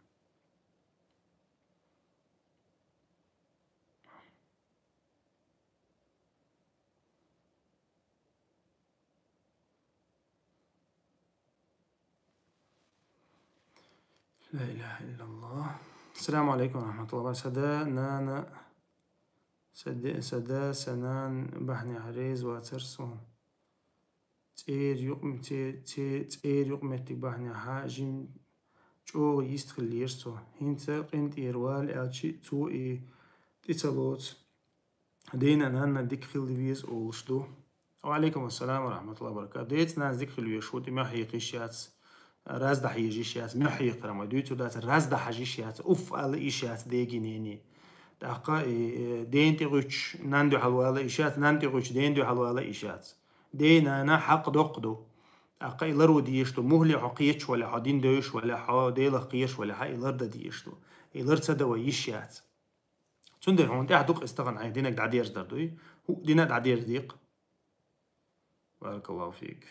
Ла илаха иллаллах. Ассаламу алейкум ва рахматуллахи ва баракатух. Сада, нана, сада, сада, санан бахьнехь реза вацар сон. ЦӀера юкъ-, це-, це-, цӀера юкъаметтиг бахьанехьа жим чӀогӀа йист хилира цо. ХӀинца къинтӀера вала аьлчи, цо и тӀе ца лоцу. Дена-нанна дика хила веза олуш ду. Ва алейкум ассалам ва рахматуллахи ва баракатух. Деца-нанас дика хила везаш ву, тӀе мехь хьекхиш яц. раздахьа еза йиш яц, муьхь хьекхар ма дуьйцур дац, раздахьа еза йиш яц, уф ала йиш яц деги нене. ТӀаккха, э, э, ден тӀе гӀуьттуш, нан дуьхьал вала йиш яц, нан тӀе гӀуьттуш, ден дуьхьал вала йиш яц. Ден нана хьакъ доккха ду. ТӀаккха и лар ву дезаш ду, мухьли хьо кхеташ вале, хьо дин девзаш вале, хьо Делах кхераш вале, хьа и лар да дезаш ду. И лар ца да вай йиш яц. Цундела хьуна тӀехь дукха из тахан хьайн динаг дӀадерзадар дуй, хӀу дина дӀадерзадекъ. Баракаллаху фик.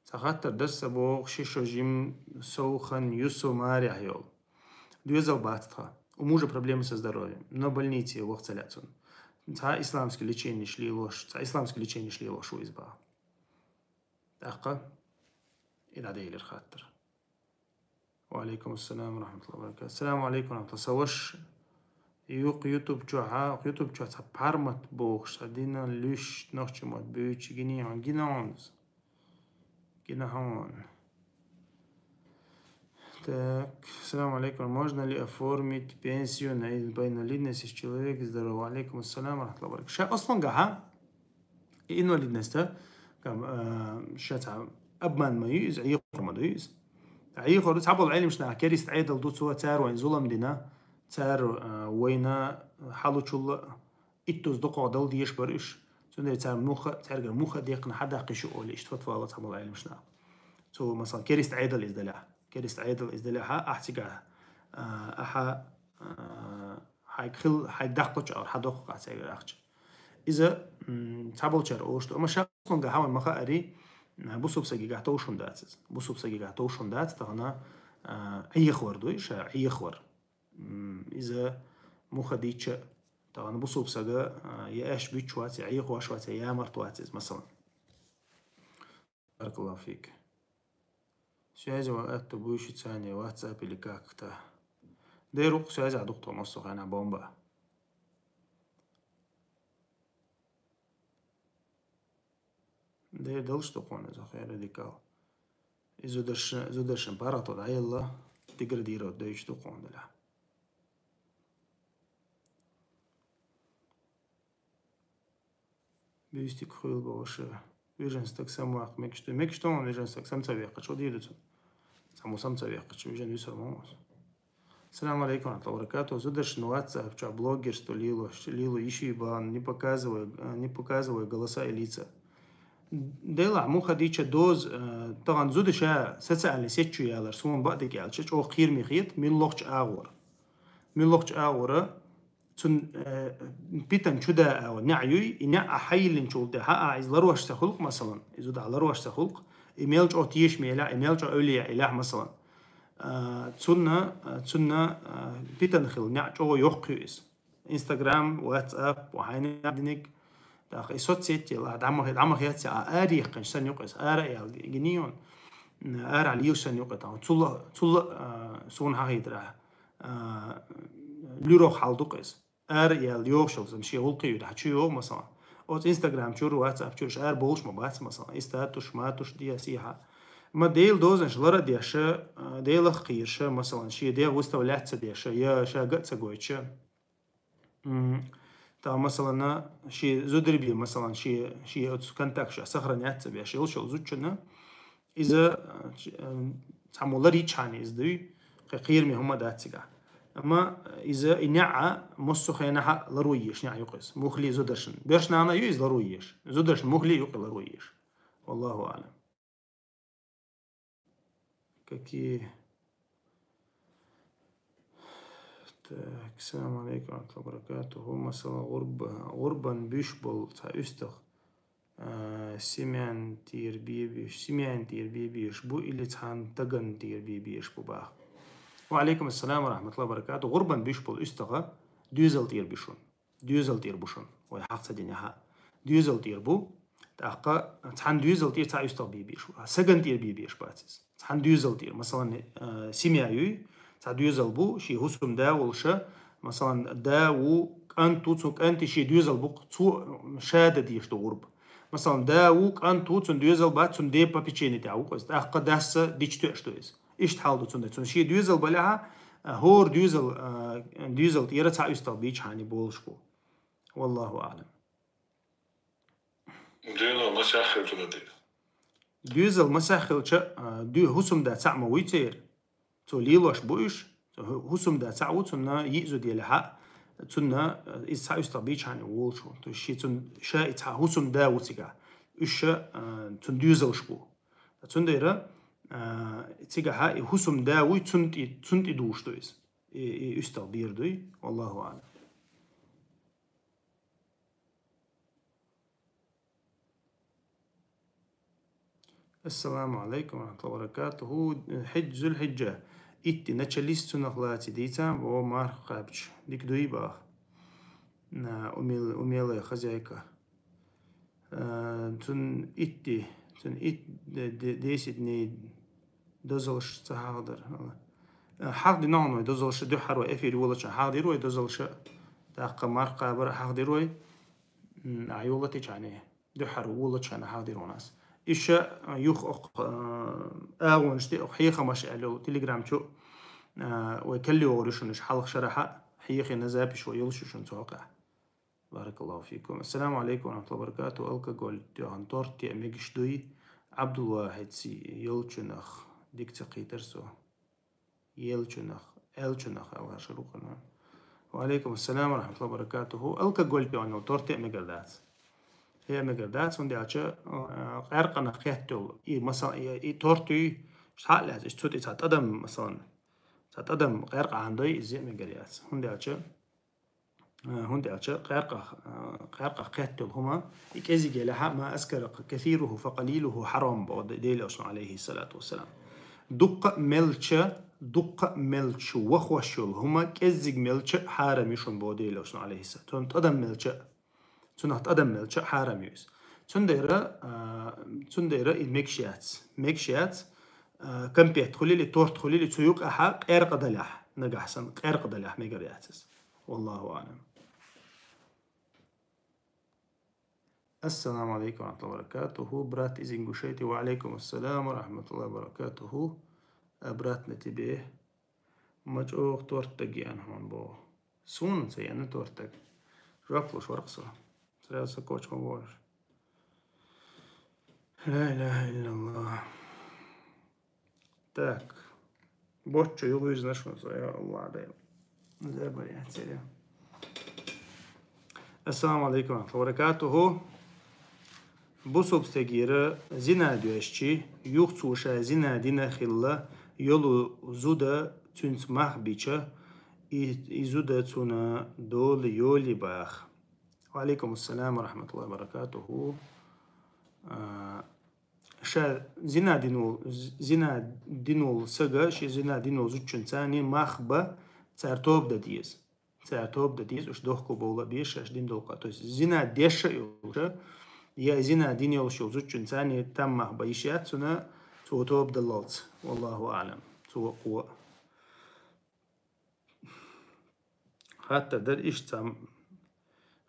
Цхьа хаттар дара са боху, ши шо жим сов хан ю со марехь йолу. Доьзал бац тхан. У мужа проблемы со здоровьем, но больнице ваха ца лаьа цунна. Цхьа исламский лечениш лелош, цхьа исламский лечениш лелош ву иза баха. ТӀаккха и дӀаделира хаттар. Ва алейкум ассалам ва рахматуллахи ва баракатух. Ассаламу алейкум ва рахматуллах. Са ваша юкъ YouTube чохь, а, YouTube чохь цхьа пхьармат бохуш, цхьа дина луьш нохчийн мотт буьйцу гиний хьуна, гина хьуна. Гина хьуна. Так, ассаламу алейкум. Можно ли оформить пенсию на ин-, по инвалидности, если человек здоров? Ва алейкум ассалам ва рахматуллахи ва баракатух. Ша аслангахьа, и инвалидность, а, кам, а, ша цхьа обман ма ю иза, Ӏехор ма ду иза. Ӏехор ду, цхьаболу Ӏеламнах кериста Ӏедал ду цо, цара вайн зулам дина, цара, а, вайна хьалучул иттуза дукхагӀа дала дезаш бара уьш. Цундела цара муха, цаьргара муха декхна хьадаккхиш ю олий, иштта фатва ло цхьаболу Ӏеламнах. Цо, масала, кериста Ӏедал иза далехь. Кериста Ӏедал иза далехьа, ахь цигахь, а, ахьа, а, хьайга хил, хьайга даккхалча агӀор хьадоккху ахь цаьргара ахча. Иза, м, цхьаболчара олуш ду. Амма ша аслангахьа вайн ма хаари, а, бусулба сагигахь товш хӀума дац иза. Бусулба сагигахь товш хӀума дац, тахана, а, Ӏехавар дуй, ша Ӏехавар. М, иза муха дича, тахана бусулба сага, а, я аьшпаш буьтуш вац, я Ӏехош вац, я ямарт вац иза, масалан. Баракаллаху фик. Связи ван атта буй шуьца WhatsApp или как-то. Дера вукху связехь ду-кх тхо массо а хенахь бомба. Дера далуш ду кхунна иза хӀара радикал. И зударшна, зударшна паргӀато дӀаелла, деградировать дойтуш ду кхунна делахь. Буьйстиг хуьлу бохуш, вижен стаг самваккха мегаш ду. Мегаш ду хьуна вижен стаг сам ца веккхача, дийр ду цунна. Цхьаммо сам ца веккхача, вижен вуьсур ма ву. Ассаламу алейкум ва рахматуллахи ва баракатух. Зударшна WhatsApp чохь блогерство лелош, лело йиш ю бан, не показывая, э, не показывая голоса и лица. Делахь муха дича доза, э, тахана зуда ша социальный сеть чу ялар, суна баъ дика аьлча, чӀогӀа кхераме хета, муьлххачу агӀор. Муьлххачу агӀора, цунна, э, питана чу да агӀо, неӀ юй, и неӀ ахь хьайиллинчул тӀаьхьа, ахь иза ларош ца хуьлу-кх, масалан, иза зуда ахь ларош ца хуьлу-кх, и мел чӀогӀа тешаме елахь, и мел чӀогӀа эвлаяъ елахь, масалан. А, цунна, а, цунна, а, питана хила неӀ чӀогӀа йоккха ю иза. Instagram, WhatsApp, ва хьайна диниг, тӀаккха и соцсеть елахь, дӀа ма хи-, дӀа ма хецци, а, ара яьккхинчу санна ю-кх иза, ара аьлла, гинийон, ара лелаш санна ю-кх иза, тахана. Цул а, цул а, а, суна хьахийтарахь, а, луьрах хьал ду-кх иза. Ара яьлла йогӀуш йолу зама шен гӀуллакхе юьту, хьан чу йогӀу, масалан. Оцу Instagram чуьра, WhatsApp чуьра ара бовлуш ма бац, масалан. И статус, матуш, де, сехьа. Ма Делан дозанаш лар а деш, а, Делах а кхоьруш, масалан, шен дегӀ выставлять ца деш, я ша ган а ца гойтуш. М, тахана, масалан, шен зударий бен, масалан, шен, шен оцу контакташ сохранять ца беш йолуш йолу зудчунна, иза, а, ч-, а, цхьаммо лар йичхьана иза дуй, кхин кхераме хӀума дац цигахь. Амма иза и неӀ а массо а хенахь а ларо езаш неӀ ю-кх иза. Муххале зударшна. Боьрша нана а ю иза ларо езаш. Зударшна муххале а ю-кх и ларо езаш. Валлаху аълам. Какие? Так, ассаламу алейкум ва рахматуллахи ва баракатуху. ХӀума сала гӀурба-, гӀурбан буьйш болу цхьа уьстагӀ, а, семьян тӀера бен безаш, семьян тӀера бен безаш бу или цхьана стагана тӀера бен безаш бу баха? Ва алейкум ассалам ва рахматуллахи ва баракатуху. ГӀурбан буьйш болу уьстагӀа доьзал тӀера бу шуна. Доьзал тӀера бу шуна, вай хьаха ца динехь а. Доьзал тӀера бу, тӀаккха цхьана доьзал тӀера цхьа уьстагӀ бен безаш бу. Сагана тӀера бен безаш бац иза. Цхьана доьзал тӀера. Масалан, э, семья юй, цхьа доьзал бу, шен хӀусам да волуша, масалан, да ву, кӀант ву, цу кӀанти шен доьзал бу-кх, цо ша дан дезаш ду гӀурба. Масалан, да ву, кӀант ву, цуьнан доьзал бац, цуьнан ден попечение тӀехь ву-кх иза. ТӀаккха дас дича тоьаш ду иза. Иштта хьал ду цуьнан. Цуьнан шен доьзал балехьа, а, хӀора доьзал, а, доьзал тӀера цхьа уьстагӀ бийчхьана болуш бу. Валлаху аълам. Дела, масех хир ду, Надир. Доьзал масех хилча, а, дуь-, хӀусамда цаӀ ма вуй церан. Цо лелош бу уьш, цо хӀу-, хӀусамда цаӀ ву, цунна йиъ зуда елахь а, цунна, а, иза цхьа уьстагӀ бийча хьанна волуш ву. То есть ши цун, ша и цхьа хӀусамда ву цигахь. Уьш, а, цун доьзалш бу. Цундела, а, цигахь и хӀусамда вуй, цунна тӀе, цунна тӀе душ ду иза. И, и уьстагӀ бер дуй, валлаху аӀлам. Ассаламу алейкум ва рахматуллахи ва баракатуху. Хьидж, Зулхьиджа. Итти началис цунах лаци дийца, во марх кхабч. Дик дуй бах. На, умел-, умелая хозяйка. Э, цун итти, цун ит-, де-, де-, десять дней дозалш ца хьахдар. Э, хьахдина хьуна вай дозалш дуьххьара вай эфир волача хьахдир вай дозалш. Тахка марх кхабар хьахдир вай. М, а йолати чани. Дуьххьара волача хьахдир вай нас. Иша, э, юх ох, э, агӀонаш ти ох хьехамаш аьлла Telegram чу, э, вай калли вогӀур шунаш хьалха шарахьа хьехина запись вай йолуш шун цохкъа. Баракаллаху фикум. Ассаламу алейкум ва рахматуллахи ва баракату. Алкоголь тёхан торт те мегаш дуй. Абдулвахид си елчунах дик ца кхитар со. Елчунах, элчунах, алгаш рукъана. Ва алейкум ассалам ва рахматуллахи ва баракатуху. Алкоголь тёхан торт те мегар дац. Хе мегар дац, хӀунда аьлча, а, къаьркъанах хеттел. И, масал, и, и торт юй, шта лац, иш цу тӀе ца тӀадам, масалан. Ца тӀадам къаьркъа ан дой, иза мегар яц. ХӀунда аьлча, Э, хӀунда аьлча къаьркъах, э, къаьркъах кхеттал хӀума, и кӀезиге лаьхьа, ма аскара касируху факъалилуху хьарам бо Де-, Делан Расул, алейхиссалату вассалам. Дуккха а мелча, дуккха а мелча вахош йолу хӀума, кӀеззиг мелча а хьарам ю шун бо Делан Расул, алейхиссалату. Цунна тӀадам мелча а, цунах тӀадам мелча а хьарам ю иза. Цундера, э, цундера и мегаш яц, мегаш яц, э, кампет хуьлили, торт хуьлили, цу юкъахьа къаьркъа далахь, нагахь санна къаьркъа далахь мегар яц иза. Валлаху аълам. Ассаламу алейкум ва рахматуллахи ва баракатуху. Брат из Ингушетии. Ва алейкум ассалам ва рахматуллахи ва баракатуху. Обратно тебе. Ма чӀогӀа тортаг еана хьуна боху. Суна ца еана тортаг. Жоп луш вара-кх со. Сразу со коча ма бохуш. Ла илаха иллаллах. Так. Боччо юхавирзина шуна со, я Аллах Дела. Забаряцеря. Ассаламу алейкум ва рахматуллахи ва баракатуху. Бусулба стегера зина доьшчи, юха цо ша зина дина хилла, йолу зуда цуьнца мах бича, и, и зуда цунна дола йоли баха. Ва алейкум ассалам ва рахматуллахи ва баракатуху. А, Ша зина дина волу, з-, зина дина волу сага, ши зина дина волу зудчуьнца царна мах бан, цара тоба дан деза. Цара тоба дан деза, уьш дохко бовла а беза, шаьш дина долу къа. То есть зина деш а йолуша, я зина дина йолуш йолу зудчуьнца царна там мах бан йиш яц цунна, цо тоба даллалц. Валлаху аълам. Цо кхо. Хаттар дара иштта цхьа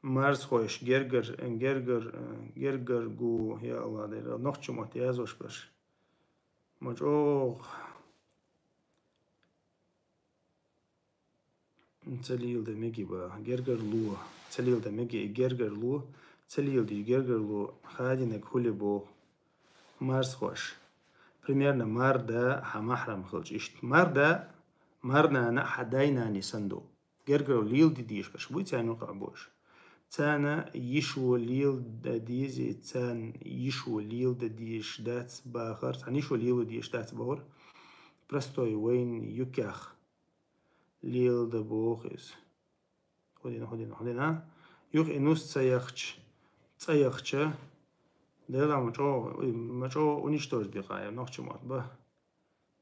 марзхойш гергар-, гергар-, гергаргу, я Аллах, дера, нохчийн мотт язвеш берш. Ма чӀогӀа ца лийла дан меги бан, гергарло. Ца лийла дан меги и гергарло, ца лийла дича гергарло хадийнарг хуьлу боху. Марзхойш. Примерно марда хьан махьрам хилча иштта. Марда, марнана хьан дай-наний санна ду. Гергарло лийла дан дезаш берш буй, царна юкъахь бу уьш. Царна йишо лийла дан дезий, царна йишо лийла дан дезаш дац бахар, царна йишо лийла дезаш дац бахар. Простой вайна юккъехь лийла дан боху иза. ХӀун дина, хӀун дина, хӀун дина? Юха и нус ца яхча, цӀа яхча, Дела ма чӀогӀа, ма чӀогӀа уничтожить декъа, я нохчийн мотт бан.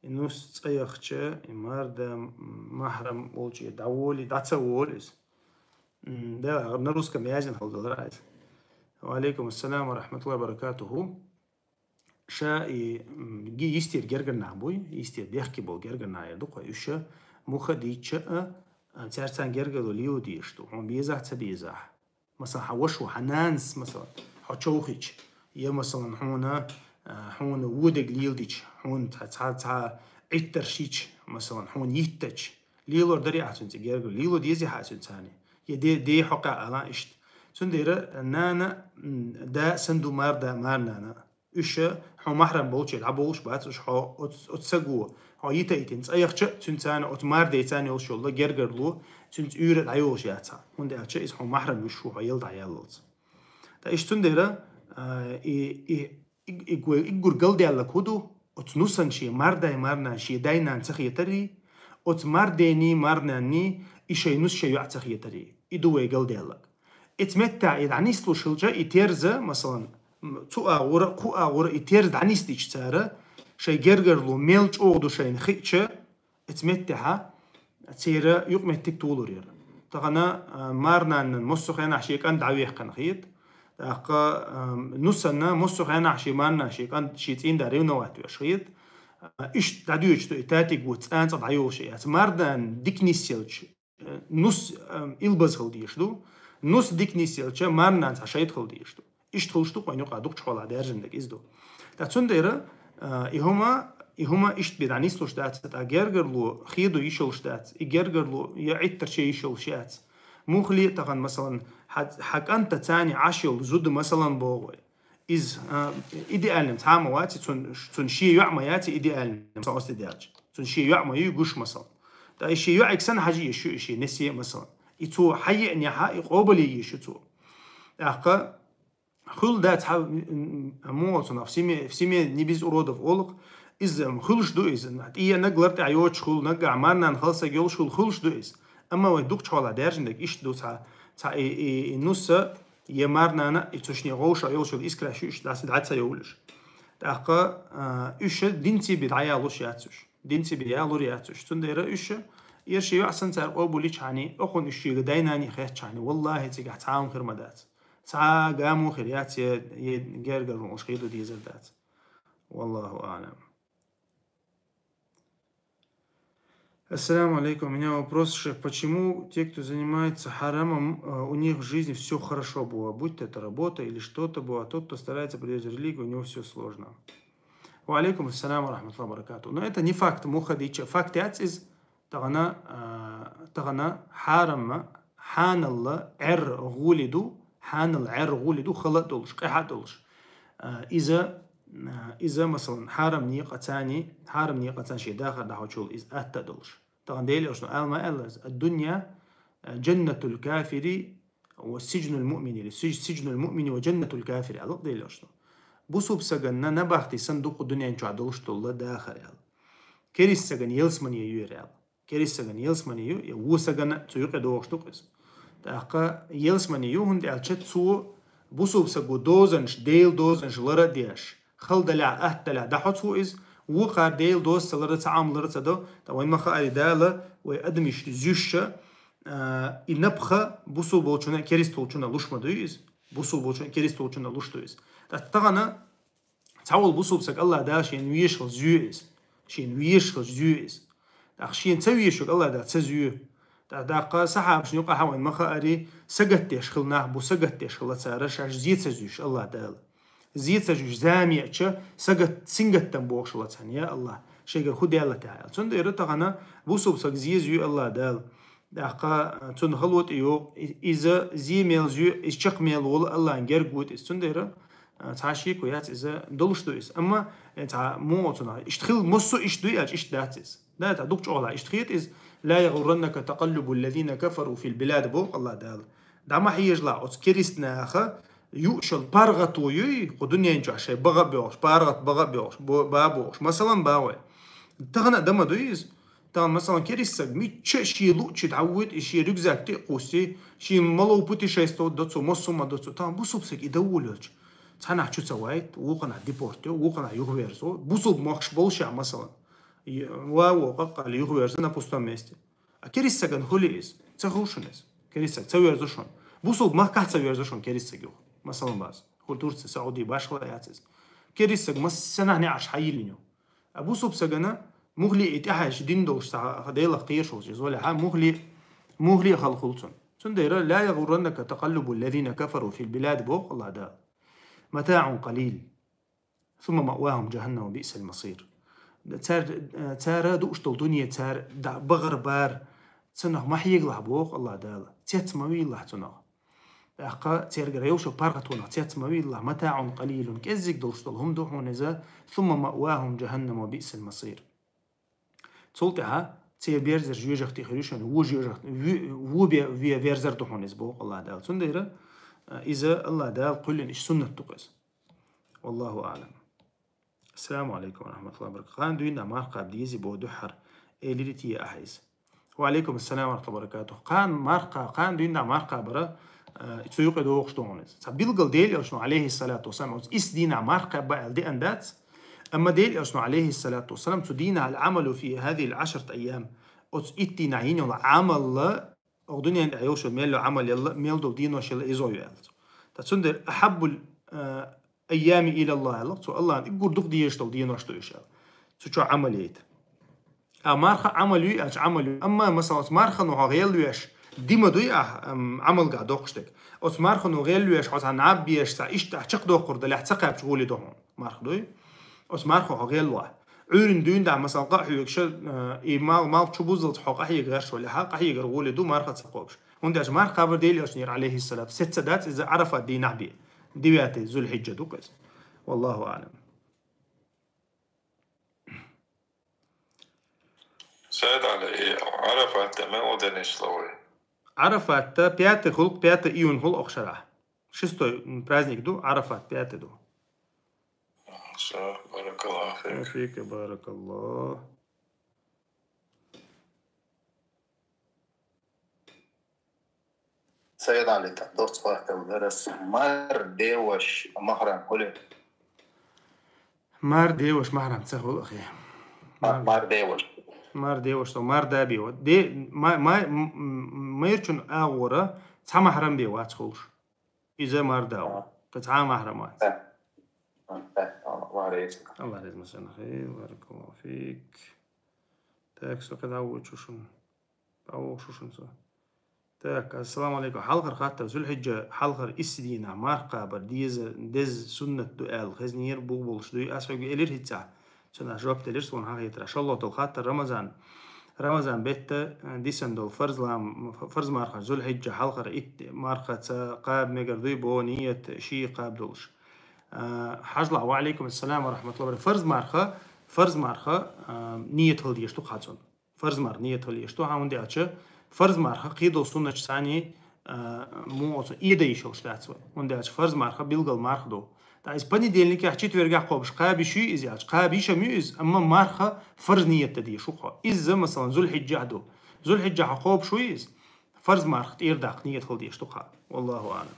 И нус цӀа яхча, и марда махьрам волчу дӀаволий, дӀа ца волу иза. М, Дела, на русском языке хьалдалара иза. Ва алейкум ассалам ва рахматуллахи ва баракатуху. Ша и, м, ги йистера гергара нах буй, йистера бехке болу гергара нах яр ду-кх вай. Уьш муха дийча а, а, цаьрца гергарло лийла дезаш ду. Хьуна безахь, ца безахь. Масалан, хьан вашас, хьан нанас, масалан, хьо човхийча, я, масалан, хьуна, а, хьуна вон дерг лийла дича, хьуна цхьа, цхьа, цхьа Ӏиттарш йича, масалан, хьуна йиттача, лелор дарий ахь цуьнца гергарло, лийла дезий хьан цуьнца царна? Я де, де хьокъехь ала иштта. Цундела нана, м, да санна ду марда, марнана. Уьш хьо махьрам болчий дӀаболуш бац, уьш хьо оц-, оцу саго хьо йита а йитина цӀа яхча а, цуьнца царна оцу мардеца царна йолуш йолу гергарло, цуьнца уьйра а дӀайолуш яц хьан. ХӀунда аьлча иза хьо махьрам вуьш ву хьо яла дӀаяллалц. Ткъа иштта цундела, а, и, и, и, и гу-, и гур галдаьллаг хӀун ду, оцу нусан шен мардай марнан шен дай-нана ца хетарий, оцу мардений, марнанний и шайн нус шайн йоӀ ца хетарий. И ду вай галдаьллаг. Эца меттехь и дӀанислуш хилча, и терза, масалан, м, цу агӀора, кху агӀора и терза дӀанисдича цара, шайн гергарло мел чӀогӀа ду шайна хиъча, эца меттехьа церан юкъаметтиг толур яра. Тахана, а, марнаннан массо а хенахь шен кӀант дӀавехкана хета. ТӀаккха, а, нусанна массо а хенахь шен марнан шен кӀант, шен цӀийнда ревновать веш хета. А, иштта дӀадоьдуш ду и татиг ву цӀанца дӀайолуш яц. Марнан дика нисъелча, э, нус, э, илбаз хила дезаш ду. Нус дика нисъелча, марнан цхьа шайтӀа хила дезаш ду. Иштта хуьлуш ду, кхойн юкъа дукхачу хьолахь даьржина дерг иза ду. Ткъа цундела, э, и хӀума, и хӀума иштта бен дӀанислуш дац, ткъа гергарло хеду йиш йолуш дац, и гергарло я Ӏиттарче йиш йолуш яц. Муххале а тахана, масалан, хьан, хьан кӀантаца царна Ӏаш йолу зуда, масалан, боху вай. Иза, а, идеальным цхьа а ма вац, цун, цун шен йоӀ ма яц идеальным, сан оцу тӀе даьлча. Цун шен йоӀ ма ю гуш, масалан. Ткъа и шен йоӀиг санна хьажа езаш ю и шен несе, масалан. И цо хьан еанехьа, и къобалъе езаш ю цо. ТӀаккха хуьлу дац хьан, м, м, муха цунах, в семье, в семье не без уродов олу-кх. Иза, м, хуьлуш ду иза. ТӀееанарг лар тӀехь йоцуш хуьлу, наггахь марнанна хала стаг йолуш хуьлу, хуьлуш ду иза. Амма вай дукхачу хьолахь даьржина дерг иштта ду цхьа, цхьа и, и, и нуса, я марнана, и цу шине гӀовша йолуш йолу искра шу уьш дӀаса дӀа ца йовлуш. ТӀаккха, а, уьш динца бен дӀаялуш яц уьш. Динца бен ялур яц уьш. Цундела уьш, эр шен йоӀ санна цара къобалйичхьана, окхунна уьш шега дай-наний хетчхьана, валлахӀи, цигахь цхьа а хӀума хир ма дац. Цхьа а гамо хир яц, я, я гергарло уьш хеду дезар дац. Валлаху аълам. Ассаламу алейкум. У меня вопрос, шейх. Почему те, кто занимается харамом, э, у них в жизни все хорошо было, будь то это работа или что-то было, а тот, кто старается продвигать религию, у него все сложно? Ва алейкум ассалам ва рахматуллахи ва баракату. Но это не факт, мухха дийцича. Факт яц иза, тахана, а, тахана хьарам, хьанал Ӏер гӀули ду, хьанал Ӏер гӀули ду, хала а долуш, къаьхьа а долуш. А, иза, а, иза, масалан, хьарам некъаца царна, хьарам некъаца царна шен дахар дӀахьочул иза атта а долуш. Тахана Делан Элчано ала ма аьлла иза: «Ад-дунья, а, жаннатул кафири ва сиджнул муъмини», или сидж-, «сиджнул муъмини ва жаннатул кафири», аьлла Делан Элчано. Бусулба саганна набахти санна ду кху дуьнен чохь долуш долу дахар аьлла. Керист сагана ялсамане ю яра аьлла. Керист сагана ялсамане ю, я вон сагана цу юкъе догӀуш ду-кх иза. ТӀаккха ялсамане ю, хӀунда аьлча цо бусулба саго дозанаш, Делан дозанаш лара а деш, хала далехь, атта далехь, дӀахьо цо иза, вукхара Делан доза ца лара, цхьа Ӏамал лара ца до, ткъа вайн ма хаара Дала вай адамаш зуьйш, а, и напха бусулба волчунна а, керист волчунна а луш ма дуй иза. Бусулба волчунна а, керист волчунна а луш ду иза. ТӀаккха тахана цхьа волу бусулба саг АллахӀ Дала шена везаш хилча зуьй иза. Шена везаш хилча зуьй иза. ТӀаккха шена ца везаш верг АллахӀ Дала ца зуьй. ТӀаккха сахьабашна юкъахь вайн ма хаара, сагатдеш хилла нах бу, сагатдеш хилла цара, шаьш зе ца зуьйш АллахӀ Дала. Зе ца зуьйш, зама еача, сагат-, сингаттам бохуш хилла царна: «Я АллахӀ, шайгара хӀун даьлла техьа?» аьлла. Цундела тахана бусулба саг зе зуьй АллахӀ Дала. ТӀаккха цунна хало тӀейогӀу, и-, иза зе мел зуьй, иза чекх мел волу АллахӀна герга вуьту иза. Цундела, а, цхьа шеко яц, иза долуш ду иза. Амма, э, цхьа муха цунах иштта хила, массо а иштта дуй аьлча, иштта дац иза. Да, цхьа дукха чӀогӀа иштта хета иза: «Ла ягӀурраннака такъаллубу ллазина кафару фил билад», боху АллахӀ Дала. ДӀа ма хьежалахь оцу керист наха юуш йолу паргӀато юй, кху дуьнен чохь шайн багӀа а бохуш, паргӀат багӀа а бохуш, бо-, ба бохуш. Масалан, ба вай. Тахана а дан ма дуй иза. Тахана, масалан, керист саг мичча а шен луъчу дӀавоьду, и шен рюкзак тӀе а кхуссий, шен малав путешествовать до цо, массо а ма до цо. Тахана бусулба саг и доволелча, цхьанахь чу ца вайта, вукханахь депорт йо, вукханахь юхаверзо. Бусулба мохкаш болуш а, масалан, и-, ва, во, къаккъали юхаверза на пустом месте. А керист сагана хуьлий иза? Ца хуьлу шуна иза. Керист саг ца верзо шуна. Бусулба махкахь ца верзо шуна керист саг юха. Масалан, баз. Хуьлу Турция, Сауди, башхала яц иза. Керист саг массанахь неӀарш хьайиллина ю. А бусулба сагана муххале и тӀаьхьа дин долуш ца ха-, Делах кхераш волчу иза валехьа, муххале, муххале а хала хуьлу цунна. Цундела: «Ла ягӀурраннака такъаллубу ллазина кафару фил билад», боху АллахӀ Дала. «МатаӀун къалил. Сумма маъвахум джаханнаму биъсал масир». Цара, цара дууш долу дуьне, цара да-, багӀар бара, цунах ма хьегалахь, боху АллахӀ Дала. Цец ма вийлахь цунах. ТӀаккха цергара йолча паргӀатонах цец ма виллахь, متاع قليل, кӀеззиг долуш долу хӀума ду хьуна иза, ثم مأواهم جهنم وبئس المصير. Цул тӀаьхьа церан берзар жоьжахати хир ю шуна, вон жоьжахати, ву-, вон бе-, ве-, верзар ду хьуна иза, боху АллахӀ Дала. Цундела, а, иза АллахӀ Дала кхоьллина иштта суннат ду-кх иза. والله أعلم. السلام عليكم ورحمة الله وبركاته. Кхана дуьйна марха кхаба дезий боху дуьххьара, элира те ахьа иза. وعليكم السلام ورحمة الله وبركاته. Кхана марха кха-, кхана дуьйна марха кхабар, а, цу юкъе догӀуш ду хьуна иза. Цхьа билггал Делан Элчано, عليه الصلاة والسلام, оцу исс дийнахь марха кхаба аьлла деана дац. Амма Делан Элчано, عليه الصلاة والسلام, цу дийнахь العمل في هذه العشرة أيام, оцу итт дийнахь йина йолу Ӏамал, оха дуьнен тӀехь йолуш йолу мел йолу Ӏамал ялла, мел долу денош ялла иза ю аьлла цо. Ткъа цундела أحب ال-, а, الأيام إلى الله аьлла, цо АллахӀна уггар дукха дезаш долу денош ду уьш аьлла. Цу чохь Ӏамал яйта. А марха Ӏамал юй аьлча, Ӏамал ю. Амма, масала, оцу мархано хьо гӀелвеш, дима дуй ахь, ам, Ӏамалгахь доккхуш дерг. Оцу мархано гӀелвеш, хьо цхьа наб беш, цхьа иштта ахь чекхдоккхур далахь, ца кхаьбча гӀоле ду хьуна марха дуй. Оцу мархо хьо гӀелвахь. Ӏуьйранна дуьйна дахь, масала, къа а хьоьгуш, а, и мал-, малх чу буззалц хьо къахьега гӀерташ валахь, къахьегар гӀоле ду марха ца кхобуш. ХӀунда аьлча марха кхабар Делан Элчанера, عليه الصلاة, сецца дац иза, Ӏарафат дийнахь бен. Девятый Зулхьиджа ду-кх иза. والله أعلم. Сайд Ӏали, и Ӏарафатта мел гӀо динарш ду вай? Ӏарафатта пятый хуьлу-кх, пятый июнь хуьлу-кх шарахь. Шестой, м, праздник ду, Ӏарафат пятый ду. Всё, баракаллаху фик. Фика баракаллах. Сайд Ӏали, тӀаккха доцца хаттар дара ас. Мар деваш махьрам хуьлу? Мар деваш махьрам ца хуьлу, ахи. Ма-, мар деваш. Мар деваш, со мар да бен вац. Де-, ма-, ма-, м-, м-, майрачун агӀора цхьа махьрам бен вац хуьлуш. Иза мар да ву. Кхин цхьа а махьрам вац. Э. Э, Аллах реза. Аллах реза ма санна, ахи, баракаллаху фик. Так, со кхидӀа вочу шуна. ДӀавогӀуш ву шуна со. Так, ассаламу алейкум. Хьалхара хаттар. Зулхьиджа хьалхара исс дийнахь марха кхабар деза, деза суннат ду аьлла хезнера, бух болуш дуй? Ас хьоьга элира хӀинца. Цунах жоп делира суна хьан хетарехь. ШолгӀа долу хаттар. Рамазан. Рамазан бетта, э, дисина долу фарз лам-, фарз марха Зулхьиджа хьалхара итт мархаца кхаба мегар дуй боху, ният ший кхаба долуш? Э, хьажал, ва алейкум ассалам ва рахматуллахи ва баракатух. Фарз марха, фарз марха, э, ният хила дезаш ду-кх цунна. Фарз марха ният хила езаш ду хьан, хӀунда аьлча фарз марха кхидолу суннаташ санна, а, муха оцу эда йиш йолуш дац вай. ХӀунда аьлча фарз марха билггал марха ду. ТӀаккха иза понедельникехь, четвергехь кхобуш кхаба йиш юй иза аьлча, кхаба йиш ма ю иза, амма марха фарз ният дан дезаш ву-кх хьо. Иза, масалан, Зулхьиджа ду. Зулхьиджахь кхобуш вуй иза, фарз марха тӀера даккха ният хила дезаш ду-кх хьан. Валлаху аълам.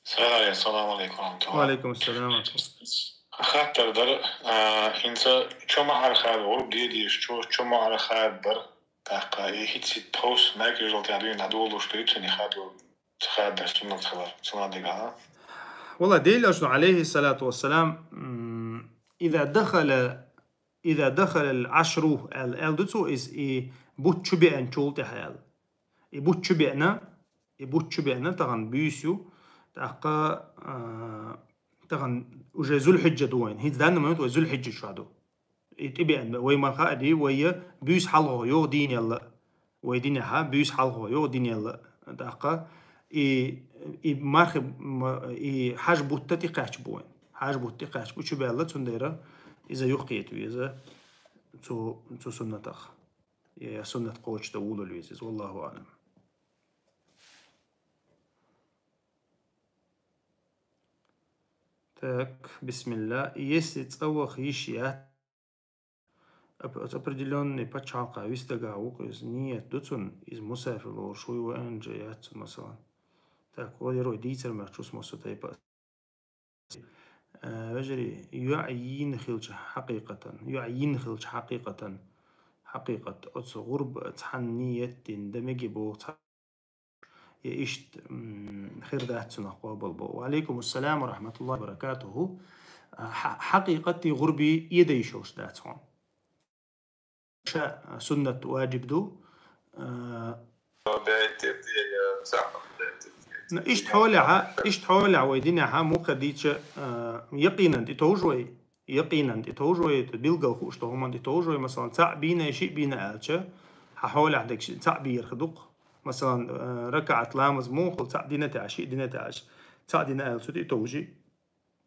Салам, салам алейкум, ва рахматуллах. Ва алейкум ассалам, ва рахматуллах. Хаттар дара, а, хӀинца чо ма Ӏарахада гӀурба де дезаш, чо, чо ма Ӏарахада бара, тӀаккха и хӀинца тховса маьркӀажал тӀехь дуьйна дӀадолалуш дуй цуьнан хадо, ца хаддар суннат хилар, ца ладига, а? Валла, Делан Элчано, алейхи салату вассалам, м, «Иза дахала, иза дахалал ашру», аьлла, аьлла ду цо, иза и бутт чу беанчул тӀехь аьлла. И бутт чу беана, и бутт чу беана, тахана буьйса ю, тӀаккха, а, тахана уже Зулхьиджа ду вайн. ХӀинца данна момент вай Зулхьиджа чохь ду. И тӀебеана, вай ма хаара, вай буьйса хьалхо йогӀу дийнелла. Вай динехьа буьйса хьалхо йогӀу дийнелла. ТӀаккха и, и мархи, ма-, и хьаж бутта тӀекхаьчча бу вайн. Хьаж бутта тӀекхаьчча бу, чу баьлла, цундела иза юхакхета веза цу, цу суннатах. Я суннат кхочушдан вулалла веза иза. Валлаху аълам. Так, бисмилла. Если цӀа ваха йиш яц, оп-, оц определённый пачхьалкхахь вист дагахь ву-кх иза, ниет ду цунна, иза мусафир лоруш вуй, ваьнна яц цунна, масалан. Так, валера вай дийцар моьтту массо тайпа. Э, вежарий, йоӀ йийна хилча хьакъикъатан, йоӀ йийна хилча хьакъикъатан, хьакъикъат, оцу гӀурба цхьана ниет дина дан мегий боху цхьа, я иштта, м, хир дац цунах къобал бо. Ва алейкум ассалам ва рахматуллахи ва баракатуху. А, хьа-, хьакъикъатий гӀурбий эда йиш йолуш дац хьуна. Ша суннат ваджиб ду. А, Ну, иштта хьолехьа, иштта хьолехьа вай динехьа мукха дийча, а, якъинан тӀе товжа вай, якъинан тӀе товжа вай, билггал хууш ду хӀуман тӀе товжа вай, масалан, цхьаъ бийна, шиъ бийна аьлча, хьан хьолехь дерг шиъ, цхьаъ бийрах ду-кх. Масалан, э, ракаӀат ламаз муха хул, цхьаъ дина тӀехь, шиъ дина тӀехь, цхьаъ дина аьлла цу тӀе товжи,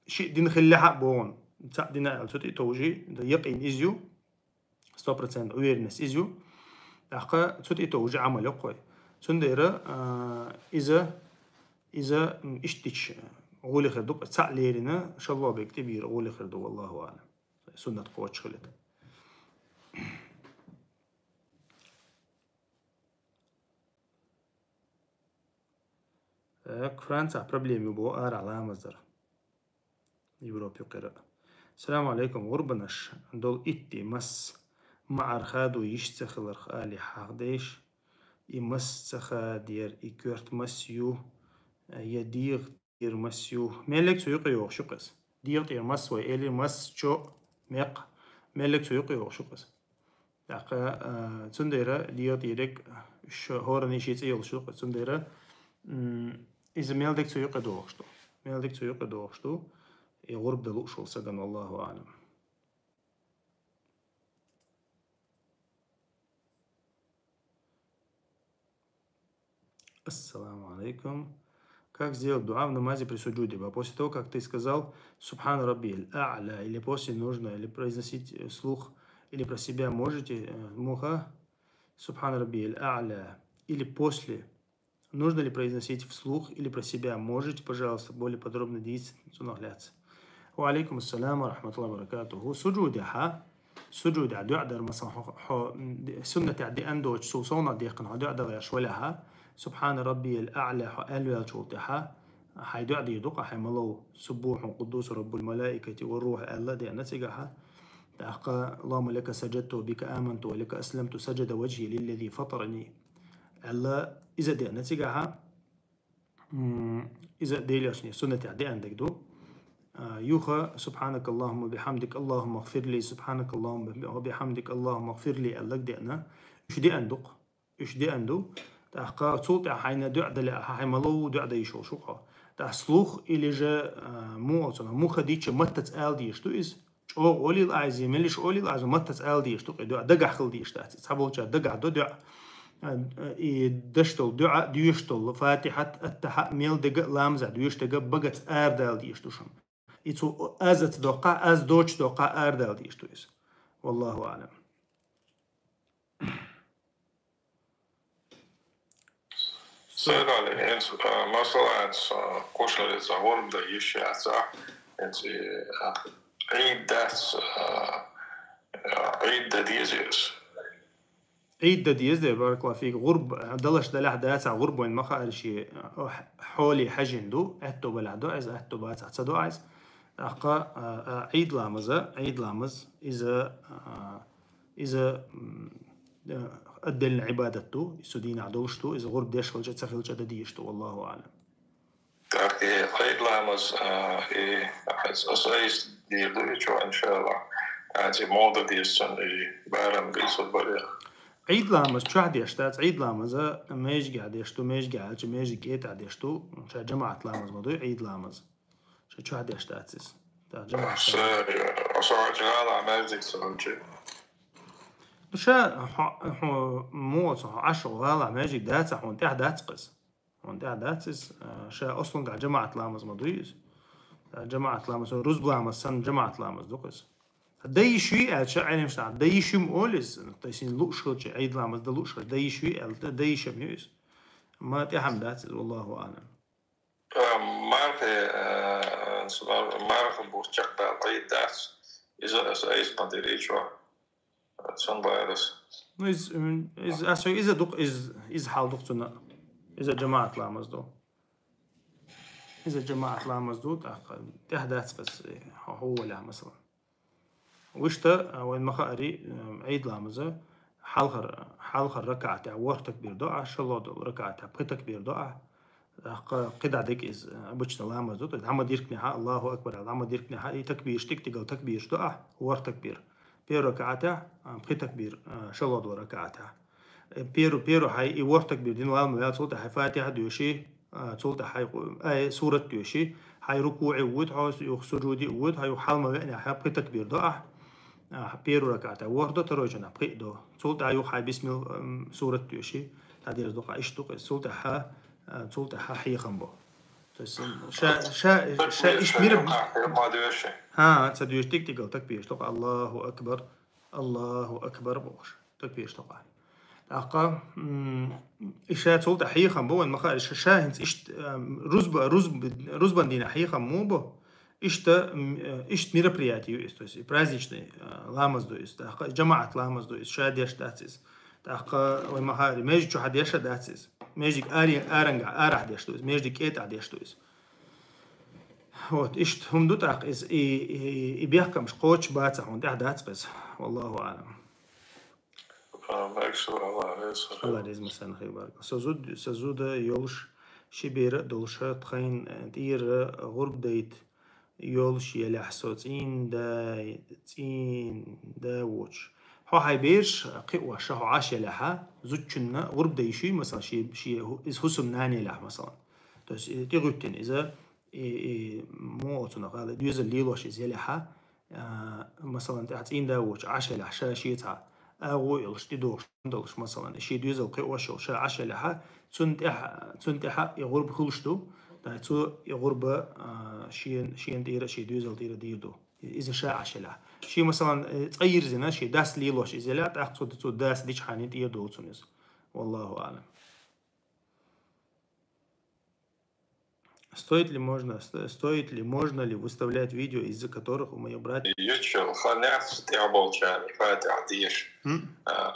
шиъ дина хиллехь а бохун, цхьаъ дина аьлла цу тӀе товжи, да якъин из ю, сто процентов уверенность из ю. ТӀаккха цу тӀе товжи Ӏамал йоккхой. Цундера, а, иза, иза, м, иштта дича, гӀоли хир ду, цхьаъ лерина, шоллагӀа берг тӀе бийра гӀоли хир ду, валлаху аӀлам. Суннат кхочуш хилийта. Так, Францехь проблема ю боху арахь ламаз дар. Европе кхера. Салам алейкум. ГӀурбанаш долу итт масс маӀар хадо йиш ца хиларх али хьахдеш, и масс ца хадер, и коьрта масс ю, я дегӀа тӀера масс ю. Меллиг цу юкъе йогӀуш ю-кх иза. ДегӀа тӀера масс вай элира масс, чо, мекх. Меллиг цу юкъе йогӀуш ю-кх иза. ТӀаккха, а, цундела дегӀа тӀериг, уьш хӀоранна шен цӀе йолуш ю-кх иза. Цундела, м, иза мел дерг цу юкъе догӀуш ду. Мел дерг цу юкъе догӀуш ду. И гӀурба дан лууш волу сагана, валлаху аӀлам. Ассаламу алейкум. Как сделать дуа в намазе при суджуде? После того, как ты сказал «Субхана раббияль а'ля», или после нужно, или произносить, э, вслух, или про себя можете, э, муха, «Субхана раббияль а'ля», или после. Нужно ли произносить вслух или про себя? Можете, пожалуйста, более подробно дийца цунах лаьцна? Ва алейкум ассалам ва рахматуллахи ва баракатуху. Суджудехьа, суджудехь дуьа дар, масалан, хьо, хьо, м, ди-, суннатехь деана доцуш, цул совнах дехкина хьо дуьа дан гӀерташ валахьа, «Субхана раббияль а'ля» хьо аьлла ваьллачул тӀаьхьа, хьайн дуьа дийр ду-кх, хьайн ма лов, «Суббухун къуддусун раббуль малаикати ва рухь» аьлла деана цигахьа. ТӀаккха «Аллахумма лака саджадту ва бика аманту ва лака асламту саджада ваджхи лиллази фатарани» аьлла, иза деана цигахьа. М, иза Делан суннатехь деана дерг ду. А, юха «Субханакаллахумма бихамдик, Аллахумма гфирли, субханакаллахумма бихамдик, Аллахумма гфирли» аьлларг деана. Уьш деана ду-кх. Уьш деана ду. ТӀаккха цул тӀаьхьа хьайна дуьа дале а, хьайн ма лов дуьа дан йиш йолуш ву хьо. ТӀаккха слух или же, а, муха дича маттаца ала дезаш ду иза. ЧӀогӀа олийла ахь иза, меллаша олийла ахь иза, маттаца ала дезаш ду-кх и дуьа, дагахь хила дезаш дац. Цхьаболчара дагахь до дуьа. А, и деш долу дуьа, доьшуш долу Фатихьат, Аттахьа, мел дерг а ламазехь доьшуш дерг а багаца арадала дезаш ду шуна. И цу азаца доккхахь, аз доцуш доккхахь арадала дезаш ду иза. Валлаху аӀлам. Сайд-Ӏали, хӀинца, а, масала, хӀинца, а, кхушарица гӀурба дан йиш яц ахь, хӀинца, а, Ӏийд дац, а, а, Ӏийд дан деза иза? Ӏийд дан деза дера, баракаллаху фик. ГӀурба далаш далехь дацахь, гӀурба вайн ма хаьара шен, а, хьоле хьаьжжина ду, аьтто балехь до иза, аьтто бацахь ца до иза. ТӀаккха, а, а, Ӏийд ламаза, Ӏийд ламаз, иза, а, иза, м, э, отдельный Ӏибадат ду, иза цу дийнахь долуш ду, иза гӀурба деш хилча, ца хилча дан дезаш ду, валлаху аӀлам. ТӀаккха и Ӏийд ламаз, а, и ас айса дийр ду и чохь, иншааллахӀ. ТӀаккха и муха дан деза цунна и барам, бийсал барех. Ӏийд ламаз чохь деш дац, Ӏийд ламаза межигехь деш ду, межигехь аьлча, межиг кӀетӀехь деш ду, ша жамаӀат ламаз ма дуй, Ӏийд ламаз. Ша чохь деш дац иза. ТӀаккха жамаӀат ламаз. Аса хьоьжа гӀала маьждиг ца хилча. Ну, ша хьо, хьо, муха цу хьо Ӏаш гӀала маьждиг дацахь, хьуна тӀехь дац-кх иза. Хьуна тӀехь дац иза, а, ша аслунгахь жамаӀат ламаз ма дуй иза. ТӀаккха жамаӀат ламаз, рузба ламаз санна жамаӀат ламаз ду-кх иза. Дан йиш юй аьлча, Ӏелимаш нах, дан йиш ю ма олу иза, тайсина лууш хилча, Ӏийд ламаз дан лууш хилча, дан йиш юй аьлла, дан йиш ма ю иза. Ма тӀехь-м дац иза, валлаху аӀлам. А, мархи, а, с-, мар-, марха бу чекхдала Ӏийд дац. Иза аса айса ма дирий чохь. Цунна баьрас. Ну, иза, м, иза, аса иза ду-кх, иза, иза хьал ду-кх цунна. Иза жамаӀат ламаз ду. Иза жамаӀат ламаз ду, тӀаккха тӀехь дац-кх иза, хьо, хьо валахь, масалан. Вуьшта, а, вайн ма хаари, м, Ӏийд ламаза хьалхара, хьалхара ракаӀатехь ворхӀ такбир до ахь, шолгӀа долу ракаӀатехь пхи такбир до ахь. ТӀаккха кхидӀа дерг иза, а, обычно ламаз ду, то есть дӀа ма диркнехьа, Аллаху акбар аьлла, дӀа ма диркнехьа, и такбираш, тӀиг-тӀигала такбираш до ахь, ворхӀ такбир. Первый ракаӀатехь, а, пхи такбир, а, шолгӀа долу ракаӀатехь. Э, первый, первый хьайн и ворхӀ такбир дина вала ма ваьлла, цул тӀаьхьа хьайн Фатихьа доьший, а, цул тӀаьхьа хьайн, а, сурат доьший, хьайн рукуӀе вуьйту хьо, юха суджуде вуьйту хьо, юха хьала ма веанехь, хьайн пхи такбир до ахь. А, первый ракаӀатехь ворхӀ до, второй чохь пхиъ до. Цул тӀаьхьа юха хьайн бисмил, м, сурат доьший. Та дерза дукха, иштта дукха, цул тӀаьхьа, а, цул тӀаьхьа хьехам бу. То есть, м, ша, ша, ша иштта мира... Ха, ца дуьш тиг-тигал так беш дукха. Аллаху акбар, Аллаху акбар бохуш. Так беш дукха. ТӀаккха, м, и ша цул тӀаьхьа хьехам бу, вайн ма хаара, ша, ша хӀинца иштта, а, рузба, рузба, рузбан дийнахьа хьехам ма бу. Иштта, м, э, иштта мероприятие ю иза, то есть и праздничный, э, ламаз ду иза, тӀаккха жамаӀат ламаз ду иза, ша деш дац иза. ТӀаккха вай ма хаара, межид чу хьа деш а дац иза. Межидиг аре-, арангахь, арахь деш ду иза, межидиг кӀетӀахь деш ду иза. Вот, иштта хӀума ду тӀаккха иза, и, и, и бехкамаш кхочуш бацахь хьуна тӀехь дац иза. Валлаху аӀлам. Алла реза ма санна хир баркалла. Со зуда, со зуда йолуш, ши бер а долуша, тхайн, э, тӀера гӀурба дайта йолуш елахь со цӀийнда, цӀийнда воцуш. Хьо хьайн бераш кхиош, ша хьо Ӏаш елахьа, зудчунна гӀурба дайша, масала, ши, ши хӀу-, иза хӀусамнана елахь, масала. То есть, э, тӀегӀуьттина иза, и, и, муха оцунах ала, доьзал лелош иза елахьа, а, масалан, тӀехь цӀийнда воцуш, Ӏаш елахь, ша шеца агӀо йолуш, тӀедогӀуш долуш, масалан, шен доьзал кхиош йолуш, ша Ӏаш елахьа, цунна тӀехь, цунна тӀехь и гӀурба хуьлуш ду, дай цо и гӀурба, а, шен, шен тӀера, шен доьзал тӀера дийр ду. Иза ша Ӏаш елахь. Шен, масалан, э, цкъа йирзина, шен дас лелош иза елахь, тӀаккха цо, цо дас дичхьана тӀера долу цунна иза. Валлаху аӀлам. Стоит ли можно, сто-, стоит ли, можно ли выставлять видео, из-за которых у моего брата... Ючул, ха нехс тӀехь болчарна, фатихьа деш. М? А,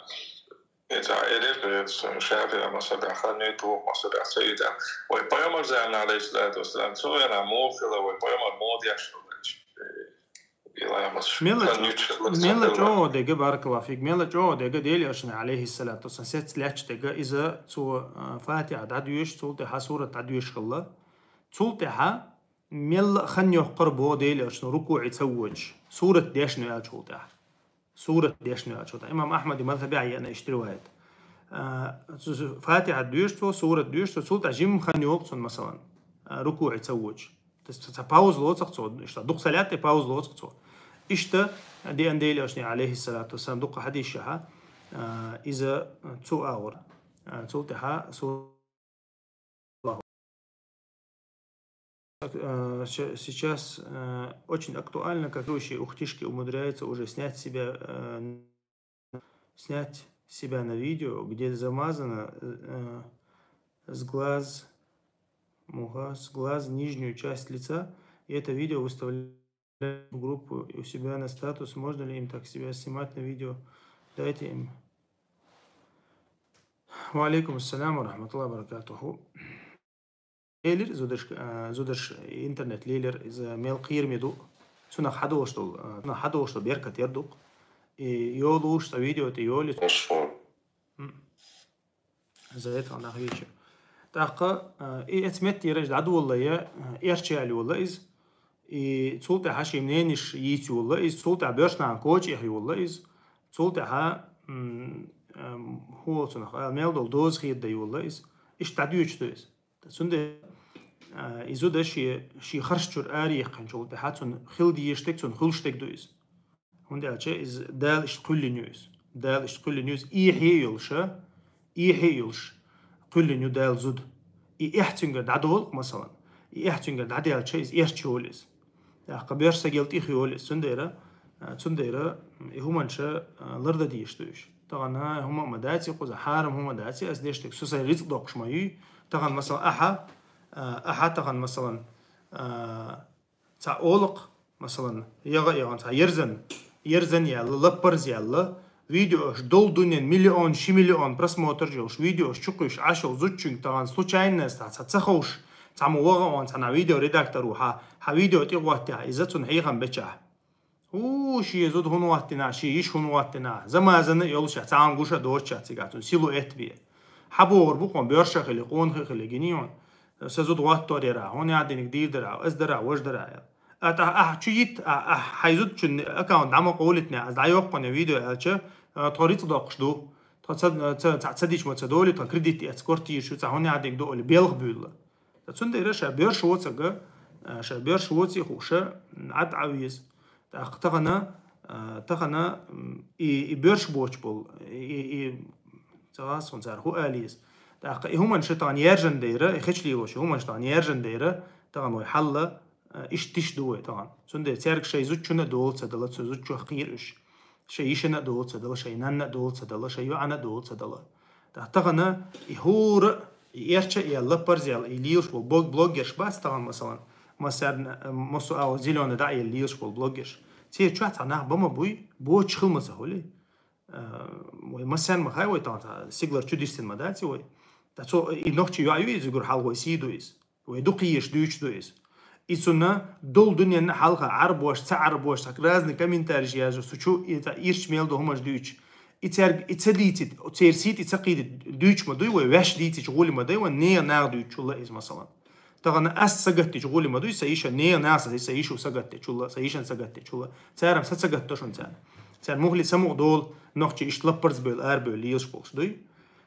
это, это, это, шафиӀа мазхабехь, ха нуьйту мазхабехь, ца ю тӀехь. Вай пайхамар заман, алейхиссалату вассалам, цу вена муха хила, вай пайхамар муха деш хилла. Мела чӀогӀа дега, баракаллаху фик, мела чӀогӀа дега Делан элчанна, алейхиссалату вассалам, сецца лаьтташ дега, иза цо, а, фатихьа дӀадоьшу, цул тӀаьхьа сурат дӀадоьшу хилла. Цул тӀаьхьа мелла а хан йоккхура боху Делан элчано рукуӀе ца воьдуш, сурат дешна аьллачул тӀаьхьа. Сурат дешна аьллачул тӀаьхьа. Имам Ахьмадан мазхабехь еана иштта риваят. А, цу, цу фатихьа доьшу цо, сурат доьшу цо, цул тӀаьхьа жимма хан йоккху цунна, масалан, а, рукуӀе ца воьдуш. То есть ца пауза лоцу-кх цо, иштта дукха ца лаьтта, пауза лоцу-кх цо. Иштта деана Делан элчано, алейхиссалату вассалам, дукха хьадисашкахь, а, иза цу агӀор, а, цул тӀаьхьа сур-, э, се-, сейчас, э, очень актуально, как верующие ухтишки умудряются уже снять себя, э, снять себя на видео, где замазано, э, с глаз, муха, с глаз нижнюю часть лица, и это видео выставляют в группу и у себя на статус. Можно ли им так себя снимать на видео? Дайте им. Ва алейкум ассалам ва рахматуллахи ва баракатуху. Лелира, зударш, а, зударш интернет лелира, иза мел кхераме ду. Цунах хьадолуш долу, а, цунах хьадолуш долу беркат яр ду-кх. И йолуш, цхьа видео тӀе йолуш. М. За это нах вечер. ТӀаккха, а, и эцу меттера дӀадолале, а, эрча яьлла йолла иза. И цул тӀаьхьа шен мнениш йийца йолла иза, цул тӀаьхьа боьршнахана коча эха йолла иза. Цул тӀаьхьа, м, ам, хӀун олу цунах, а, мел долу доза хеда йолла иза. Иштта дӀадоьдуш ду иза. Цундела, а, и зуда шен, шен харш чуьра араехкинчул тӀаьхьа цунна хила дезаш дерг, цунна хуьлуш дерг ду иза. ХӀунда аьлча иза Дала иштта кхоьллина ю иза. Дала иштта кхоьллина ю иза, эхье а йолуша, эхье а йолуш кхоьллина ю Дала зуда. И эхь цуьнгара дӀадолу-кх, масалан. И эхь цуьнгара дӀадаьлча иза эрча йолу иза. ТӀаккха боьрша стагал тӀех йолу иза. Цундела, а, цундела, м, и хӀуманаш, а, лардан дезаш ду уьш. Тахана хӀума а ма дац и кхуза, хьарам хӀума а дац и ас деш дерг, со сайн рицкъ доккхуш ма юй. Тахана, масалан, ахьа, а, ахьа тахана, масалан, а, цхьа олу-кх, масалан, ягӀа а ягӀан цхьа ерзан, ерзан яьлла, лаппарз яьлла, видеош долу дуьнен миллион, ши миллион просмотр йолуш, видеош чукхуьйсуш Ӏаш йолу зудчуьнга тахана случайно цхьа, цхьа ца ховш, цхьамма ваха а ван цхьана видеоредактор ву хьа, хьан видео тӀе гӀоттехь, иза цунна хьехам бечахь. У, шен зуда хӀунда гӀоттина, шен йиша хӀунда гӀоттина, замазана а йолуш, цхьа хӀума гуш а доцуш цигахь, цунна силуэт бе. Хьан бохур бу хьуна, боьрша хили, къонахий хили, гиний хьуна. Сан зуда гӀоттор яра, хьуна яхь диниг дийр дара, ас дара, важа дара, аьлла. А, тӀаккха ахь чу йитта, а, ахь хьайн зудчун аккаунт дӀа ма къовлитта, ас дӀайоккху хьуна видео аьлча, а, тхо рицкъ доккхуш ду. Тхо ца, ца, ца, ца дича ма ца долий, тхо кредит эц, квартира шу, цхьа хӀума яхь диниг ду олий, белха буьйлла. Ткъа цундела ша боьрша воцург, а, ша боьрша воций хууш, м, Ӏад Ӏа веза. ТӀаккха тахана, а, тахана, м, и, и боьрша боцуш болу, и, и, и ца гӀазкъун цара хӀу ала еза. ТӀаккха и хӀуманаш тахана яьржина дайра, и хеча лелаш хӀуманаш тахана яьржина дайра, тахана вай хьал, э, иштта тиша ду вай тахана. Цундела цаьрга шоай зудчунна а дола ца дала, цу зудчох кхийра уж. Шоай йишина а дола ца дала, шоай нанна а дола ца дала, шоай йоӀана а дола ца дала. ТӀаккха тахана и хӀора, и эрча а яьлла, лаппарза яьлла, и лелаш бола блог-, блогерш бац тахана, масалан, массарна, э, массо а зелёный дӀа а елла лелаш бола блогерш. Церан чохь цхьа нах ба ма буй, боцуш хила ма ца хуьлий. Э, вай массарна ма хаьа вай тахана, цхьа сигалара чу дистина ма дац вай. ТӀаккха цо, и нохчи йоӀ ю иза, уггар хьалха вай сий ду иза. Вай дукха езаш дуьйцуш ду иза. И цунна долу дуьненна хьалха Ӏарбош, ца Ӏарбош, цхьа разный комментарийш яьржа, цу чу и цхьа ирча мел ду хӀуманаш дуьйцуш. И цаьрга и ца дийцийта, церан сий тӀе ца кхийдийта дуьйцуш ма дуй вай, ваьш дийцича гӀоли ма дай вай, нехан наха дуьйцучул а иза, масалан. Тахана ас сагатдича гӀоли ма дуй, сан йиша, нехан наха сан, сан йиша сагатдечул а, сан йишина сагатдечул а. Цара-м са ца гатдо шуна царна. Царна мухли самукъа долу, нохчи иштта лаппарза бевлла, арабевлла лелаш болуш дуй.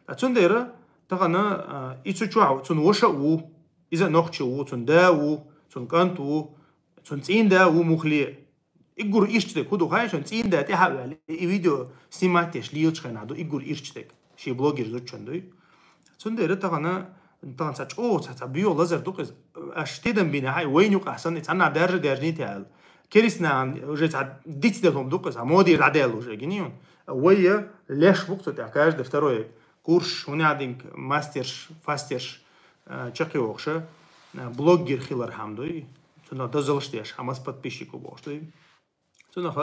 Ткъа цундела тахана, а, и цу чохь цунна ваша а ву, иза а нохчи ву, цунна да а ву, цунна кӀант а ву, цунна цӀийнда а ву мухли. Уггар ирча дерг хӀун ду хаьий шуна, цӀийнда тӀаьхьа а ваьлла, и видео снимать деш лелачу хенахь ду уггар ирча дерг. Шен блогер зудчун дуй. Цундела тахана, тахана цхьа чӀогӀа цхьа, цхьа боьха лазар ду-кх иза. Аш тидам бина хьай, вайна юкъахь санна, и цхьаннахь даьржа а даьржиний те аьлла. Керистанан уже цхьа дицделла хӀума ду-кх иза, мода ира дӀадаьлла уже, гиний хьуна. Вай леш бу-кх цу тӀехь, каждый второй курс, хӀун яхьдинг, мастерш, фастерш, а, чекхйохуша, а, блогер хилар хьама дуй. Цунах дозаллаш деш, хьан маса подписчик ву бохуш дуй. Цунах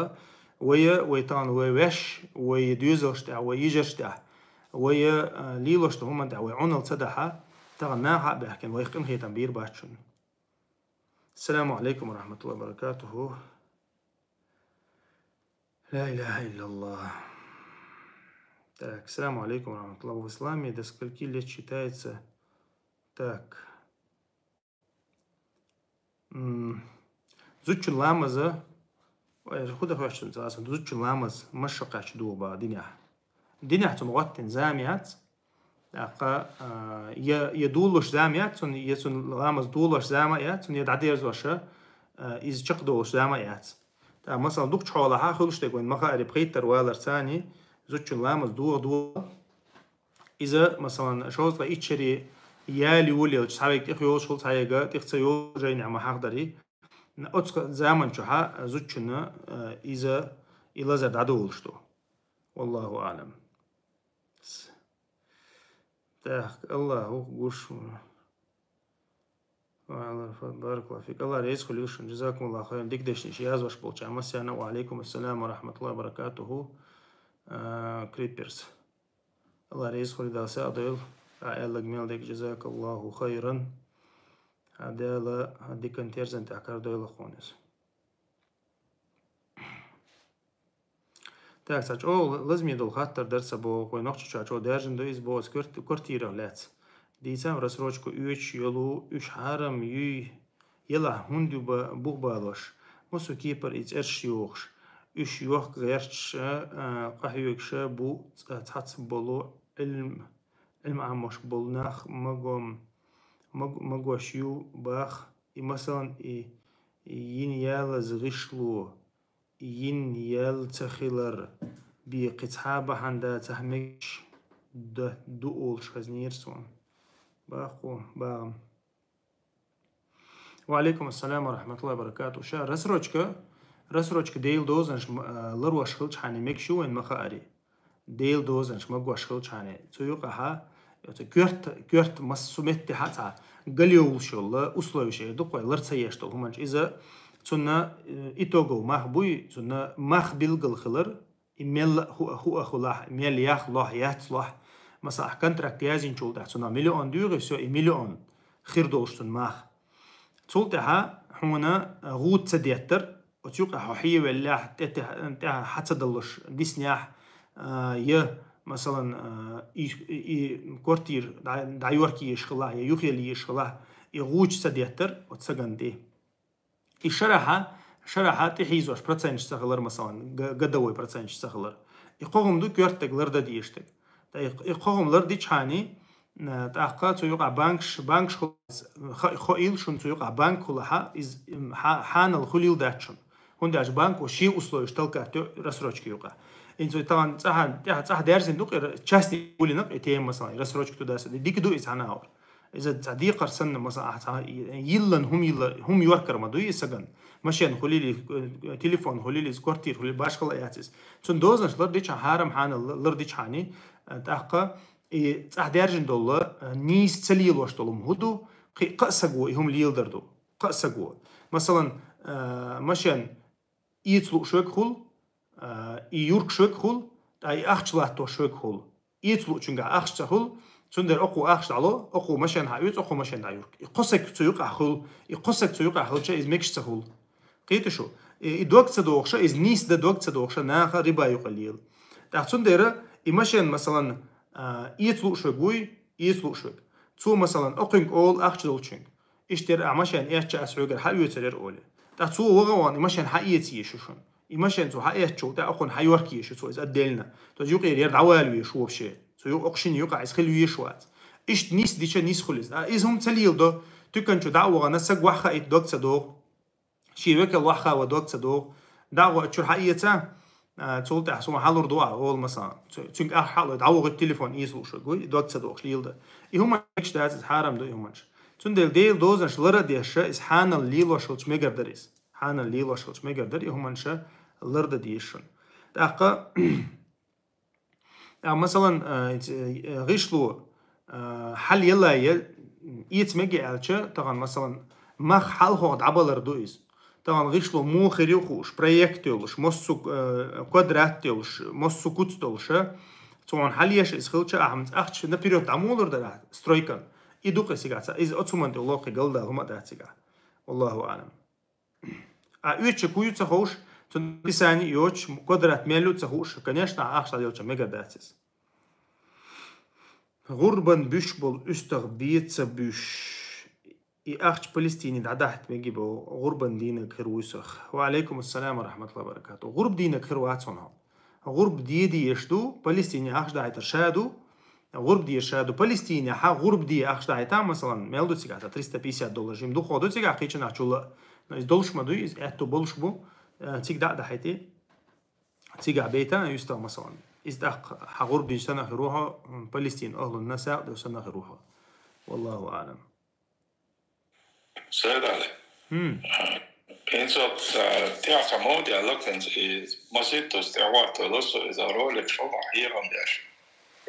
вай, вай тахана вай ваьш, вай доьзалш тӀехь, вай йижарш тӀехь, вай, а, лелош ду хӀуманна тӀехь, вай Ӏуналла ца дахьа, тахана наха а баьхкина, вайх къинхетам бийр бац шуна. Ассаламу алейкум ва рахматуллахи ва баракатуху. Ла иляха илляллах. Так, ассаламу алейкум ва рахматуллах. В исламе до скольки лет считается? Так. М, зудчун ламаза, ой, худа хваштун цаса, зудчун ламаз, машшакъач дугӀу ба динехь. Динехь цунна гӀоттина зама яц. ТӀаккха, а, я, я дулуш зама яц, цунна, я цунна ламаз дулуш зама яц, цунна я дӀадерзоша, а, иза чекхдолуш зама яц. ТӀаккха, масалан, дукхачу хьолахьа хуьлуш дерг вайн ма хаари, пхийттара валар цани, зудчун ламаз дугӀу дугӀу. Иза, масалан, шовзткъа итт шаре яли вулелча, цхьавега тӀех йолуш хул, цхьаега тӀех ца йолу жайнехь ма хьахдарий. Оцу заман чухьа зудчунна, э, иза и лазар дӀадолуш ду. Валлаху аълам. С-, так, Аллаху гуш. Ва Ӏала Арафат, баракаллаху фик. Алла реза хуьлийла шуна. Джазакумуллаху хайран. Дика дешнаш язваш болча массарна. Ва алейкум ассалам ва рахматуллахи ва баракатуху. А, Криперс. Алла реза хуьлийла, Дала сагӀа дойла. А, аьлларг мел дерг, джазакаллаху хайран. А, Дала, а, дикан терзан тӀехь кара дойла хьуна иза. Так, цхьа чӀогӀа лазаме долу хаттар дара сан боху, вай Нохчийчохь чӀогӀа даьржина ду иза боху, аса кварт-, квартирах лаьцна. Дийцам, рассрочка оьцуш йолу, уьш хьарам юй, елахь хӀунда ю ба-, бух балош, массо кепара и цӀерш йохуш, уьш йохка гӀерташ а, а, къахьоьгуш а бу ца-, цхьацца болу Ӏилм-, Ӏилма Ӏамош болу нах магом-, маг-, магош ю бах, и масалан, и, и йина ялаза гӀишло, йина ял ца хилар бен кхин цхьа а бахьана дацахь мегаш д-, ду олуш хезнера суна. Баккху, багӀам. Ва алейкум ассалам ва рахматуллахи ва баракату. Ша рассрочка, рассрочка Делан дозанаш м-, а, ларош хилчхьана мегаш ю вайн ма хаари. Делан дозанаш магош хилчхьана. Цу юкъахьа, оцу коьрта, коьрта массо меттехьа цхьа галъевлуш йолла условиш эр ду-кх вай, лар ца еш долу хӀуманаш. Иза цунна, э, итогов мах буй, цунна мах билггал хилар, и мелла а хӀуъа, хӀуъа хулахь, мел ях лохь, яц лохь. Масала, ахь контракт язйинчул тӀаьхьа цунах миллион дуьйгӀи, всё, и миллион хир долуш цунна мах. Цул тӀаьхьа хьуна, э, гӀуда ца деттар, оцу юкъа хьо хьевеллехь, тӀе-, тӀе-, тӀаьхьа хьа ца даллуш диснехь, а, я, масалан, а, и, и, и квартира дӀа-, дӀайорка езаш хилахь, я юхаелла езаш хилахь, и гӀудаш ца деттар оцу сагана тӀе. И шарахьа, шарахьа тӀехьийзош проценташ ца хилар, масалан, г-, годовой проценташ ца хилар. И кхо хӀума ду коьртаг лардан дезаш дерг. ТӀаккха и, и кхо хӀума лардичхьана, Э, тӀаккха цу юкъахь банкаш, банкаш ху-, ха-, хоийла шуна цу юкъахь банк хулахьа, из, м, хьа-, хьанал хуьлийла дац шуна. ХӀунда аьлча банко шен условиш талкатто рассрочка юкъахь. Инцу таган цӀахан, тӀаьхьа цӀаха даьржина ду-кх, ира частный улинакъ и тема, масалан, рассрочка туда са. Дика ду иза хьанагӀор. Иза ца декхар санна, масалан, ахьа ца йиллан хӀум йилла, хӀум йоркар ма дуй и саган. Машен хулили, э, телефон хулили, квартира хулили, башхала яц из. Цун дозанаш лар дича хьарам хьанал лар дича хьани, э, тӀаккха и цӀаха даьржина долла, э, нийса ца лелош долу хӀу ду, кхи-, кхаъ саго и хӀума леладар ду. Кхаъ саго. Масалан, э, машен эца лууш верг хул, а, и юркаш верг хул, ткъа и ахча латтош верг хул. Эца луучуьнгахь ахча ца хул, цундела окхо ахча дӀало, окхо машен хьаоьцу, окхо машен дӀаюрк. И кхо саг цу юкъахь хул, и кхо саг цу юкъахь хилча, иза мегаш ца хул. Кхетий шу? И, и дог ца дохуша, иза нийса дан дог ца дохуша, наха риба юкъа лела. ТӀаккха цундела и машен, масалан, а, эца лууш верг вуй, эца лууш верг. Цо, масалан, окхуьнга олу ахча долчуьнга. Иштта яра ахьа машен эцча ас хьоьгара хьаоьцур яра олий. ТӀаккха цо ваха а вахана, и машен хьаэца еза шу шуна. И машен цо хьаэцчул тӀаьхьа окхунна хьайорка еза шу цо иза отдельно. То есть юкъера яра дӀавала веза шу вообще. Цу ю-, окху шина юкъахь иза хила везаш вац. Иштта нийса дича нийса хуьлу иза. А иза хӀума ца леладо, туькан чу дӀа а вахана, саг ваха а хӀитту дог ца догӀу. Шен векал ваха а ван дог ца догӀу. ДӀа а гӀо а чуьра хьаэца, а, цул тӀаьхьа суна хьалур ду ахьа, олу, масалан. Цу-, цуьнга ахча хьалуй, дӀавохуьйту телефон эца лууш верг вуй, и дог ца дохуш леладан. И хӀуманаш дац иза, хьарам ду и хӀуманаш. Цундела Делан дозанаш лар а деш, иза хьанал лелош хилча мегар дара иза. Хьанал лелош хилча мегар дара и хӀуманаш лардан дезаш шуна. ТӀаккха А, масалан, а, ц-, э, гӀишло, а, хьал елла я, эца мега аьлча, тахана, масалан, мах хьалхох дӀабалар ду иза. Тахана гӀишло муха хир ю хууш, проект йолуш, массо а, э, квадрат йолуш, массо а куц долуш, а, цунна хьал еш иза хилча, ахьа ахча наперёд дӀамолур дара стройкан. И ду-кх и цигахь ца, иза оцу хӀуманна тӀе локхе галдала хӀума а дац цигахь. Валлаху аӀлам. А оьцуш кху ю ца ховш, цуьнан описание йоцуш, квадрат мел ю ца хууш, конечно, ахча дӀаделча мегар дац иза. ГӀурбан буьш болу уьстагӀ бен ца буьш. И ахча Палестине дӀадахьийта меги боху, гӀурбан дийнаг хир вуй сох. Ва алейкум ассалам ва рахматуллахи ва баракатух. ГӀурба дийнаг хир вац хьуна. ГӀурба де дезаш ду, Палестине ахча дахьийтар ша ду, гӀурба дезаш ша ду. Палестинехьа гӀурба де ахча дахьийта, масалан, мел ду цигахь, триста пятьдесят доллар жима дукхох ду цигахь кхечанахь чулла. Но иза долуш ма дуй, иза аьтту болуш бу, э, цига дӀа а дахьийти. Цигахь бейта, уьстагӀ, масалан. Иза тӀаккха хьан гӀурба динчу санна хир ву хьо, м, Палестин ахлунна сагӀа до санна хир ву хьо. Валлаху аӀлам. Сайдали. ХӀм. ХӀинца, а, тӀехь ца мовди аьлла, хӀинца и маситтаза тӀе ватталла со иза ролик шо ма хьехам деш.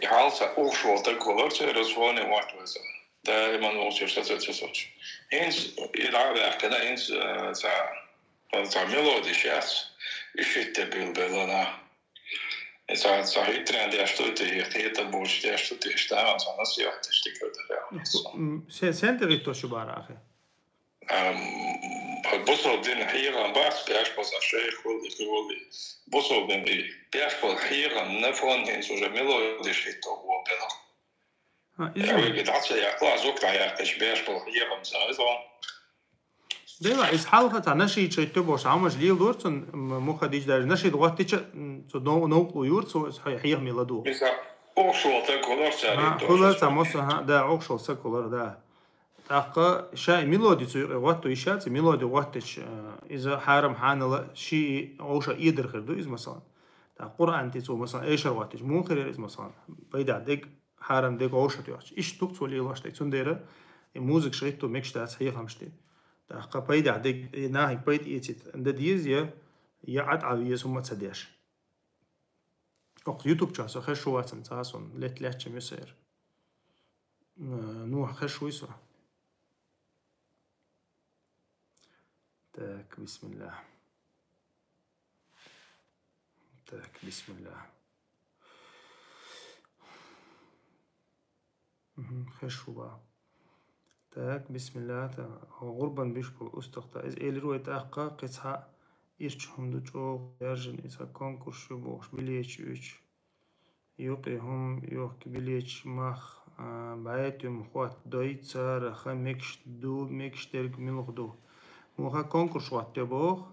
И хьалца ухуш волу таг хилар, церан звони ватт вайца. Даиман ухуш саца ца соцуш. ХӀинца и дӀа а ваьккхина, хӀинца, а, ца, ца мелодиш яц. И шитте билбелла нах. Цхьа, цхьа хӀиттаренна деш ду те, хӀета бучу деш ду те, иштта, цхьа насихьат иштта дика дара. М, се-, сен тӀе гӀиттош ю бара ахи? Ам, бусалба дин хьехам бац, беш база шайх волли, хи волли. Бусалба дин и беш бол хьехам на фон хӀинца уже мелодиш хӀитто гӀо белахь. А, иза. Я вайга дӀа ца яккха, а зук дӀа яккхича, беш бол хьехам ца иза. Дела, иза хьалха цхьа нашид шайтта бохуш, хьамаш лийла дора цунна, м-, муха дича даже. Нашид гӀоттича, м, цу нов-, новкъа юра, цо иза хье-, хьехаме ладугӀу. Иза охшо таг хулар цара. Ага, хулар цхьа мосо, ага, да, охшо саг хулар, да. ТӀаккха ша и мелоди цу юкъе гӀотто йиш яц, и мелоди гӀоттича, э, иза хьарам хьанала ши и овша эдар хир ду иза, масалан. ТӀаккха Къуръан тӀе цо, масалан, эшар гӀоттича, муха хир яра иза, масалан. Пайда дег, хьарам дег овша тӀе йоцчу. Иштта ду-кх цо лелош дерг. Цундела и музыка шайтто мегаш дац хьехамаш де. ТӀаккха пайда дег, и нахиг пайда эцит, да деза я, я Ӏад Ӏа веза хӀума ца деш. Окху YouTube чохь со хезаш ву вацам, цхьа сон лет лечча мисер. Н-, ну, хезаш вуй со. Так, бисмилла. Так, бисмилла. Мгм, хезаш ву бан. Так, бисмилла, та, гӀурбан биш бу устагӀ та. Иза элира вай тӀаккха, кхин цхьа ирча хӀума ду чӀогӀа яьржина, иза конкурс ю бохуш, билеташ оьцу. Юкъе хӀума йохки билеташ мах, а, бӀе туьма хӀотта дой, цара ха мегаш ду, мегаш дерг муьлха ду. Муха конкурс хӀотта боху,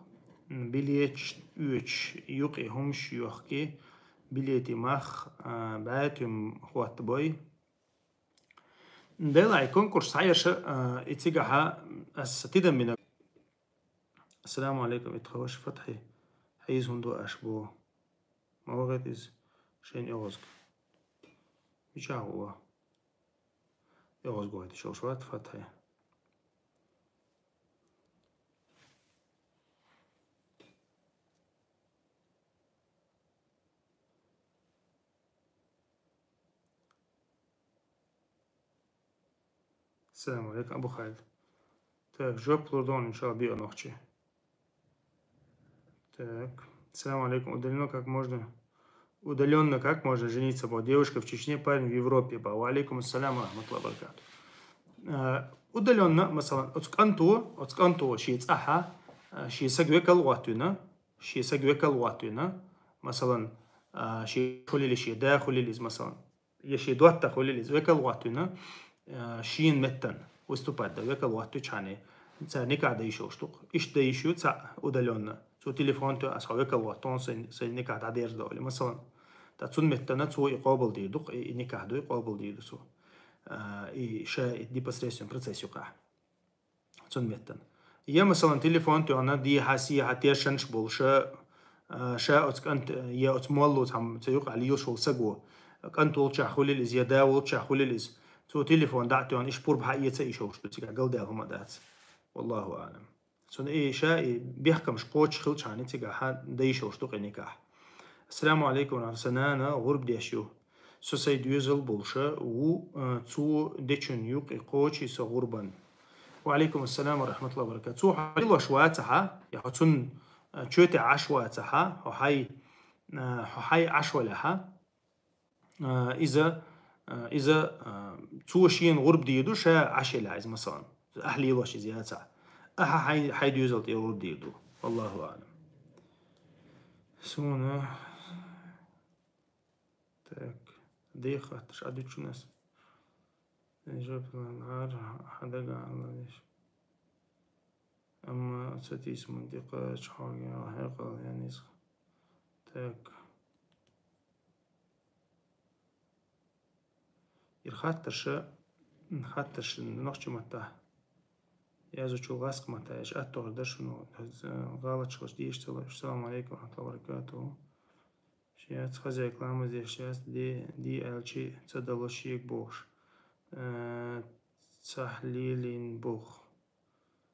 м, билеташ оьцуш, юкъе хӀумаш йохки, билети мах, а, бӀе туьма хӀотта бой. Делахь и конкурс схьаерша, а, и цигахьа аса тидам бина. Ассаламу алейкум, ит тхан ваша Фатхьи. Хьийза хӀунда ду аш бу? Ма вахийта иза шайна оьгӀазга. Мичахь ву? ОьгӀазга вахийта йиш йолуш вац Фатхье. Салам алейкум, Абу Халид. Так, жоп лур ду хьуна, иншалла, биъа нохчи. Так. Салам алейкум. Удаленно как можно, удаленно как можно жениться? Бо девушка в Чечне, парень в Европе. Бо. Ва алейкум ассалам ва рахматуллахи ва баракатух. Э, удаленно, масалан, оцу кӀанто, оцу кӀанто шен цӀахь, э, шен саг векал гӀоттийна, шен саг векал гӀоттийна, масалан, э, шен хуьлийла, шен да хуьлийла иза, масалан, я шен доттагӀа хуьлийла иза, векал гӀоттийна, э, шена меттана выступать дан, векал гӀоттийчхьана, цара никахь дан йиш йолуш ду-кх. Иштта дан йиш ю цхьаъ удаленно. Цо телефон тоьхна, ас хьо векал гӀотту, сайн, сайн никахь дӀадерзадо аьлла, масалан. Ткъа цунна меттана цо и къобалдийр ду-кх, и, и никахь ду, и къобалдийр ду цо. Э, и ша и непосредственно процесс юкъахь. Цунна меттана. Я, масалан, телефон тоьхна, дехьа-сехьа тешанаш болуш, а, ша оцу кӀант-, я оцу молло цхьамма ца юкъахь лелаш волу саго. КӀант волчохь хуьлийла иза, я да волчохь хуьлийла иза. Цо телефон дӀа а тоьхна, иштта пурба хьаэца йиш йолуш ду, цигахь галдаьлла хӀума дац. Валлаху аълам. Цунна и ша и бехкамаш кхочуш хилчхьана, цигахь дан йиш йолуш ду-кх и никахь. Ассаламу алейкум, сан нана гӀурба деш ю. Со сайн доьзал болуш ву, э, цо дечун юкъе кхочий со гӀурбан. Ва алейкум ассалам ва рахматуллахи ва баракатух. Цо хьо лелош вацахь, я хьо цунна, э, чоь тӀе Ӏаш вацахь, хьо хьай, э, хьо хьай Ӏаш валахь, э, иза, э, иза, э, цо шена гӀурба дийр ду, ша Ӏаш елахь иза, масалан. Ахь лелош иза яцахь. Ахьа хьай, хьай доьзал тӀе гӀурба дийр ду. Валлаху аълам. Суна. Так. Дехатташ а дуьтучунас. Жоп лан ар хьадага Алла деш. Амма ца тийсаман дикъа чхьорган хьекъал ян иза. Так. Ир хаттарша, хаттарша нохча маттахь. Язвучул гӀаскхи маттахь, эш аттогӀар дара шуна, гӀалатчалаш дийша ца луш. Салам алейкум ва рахматуллахи ва баракатуху. Шен яц хозяйка ламаз деш яц, де, де аьлчи ца дало шега бохуш. Э, цхьа лелийна боху.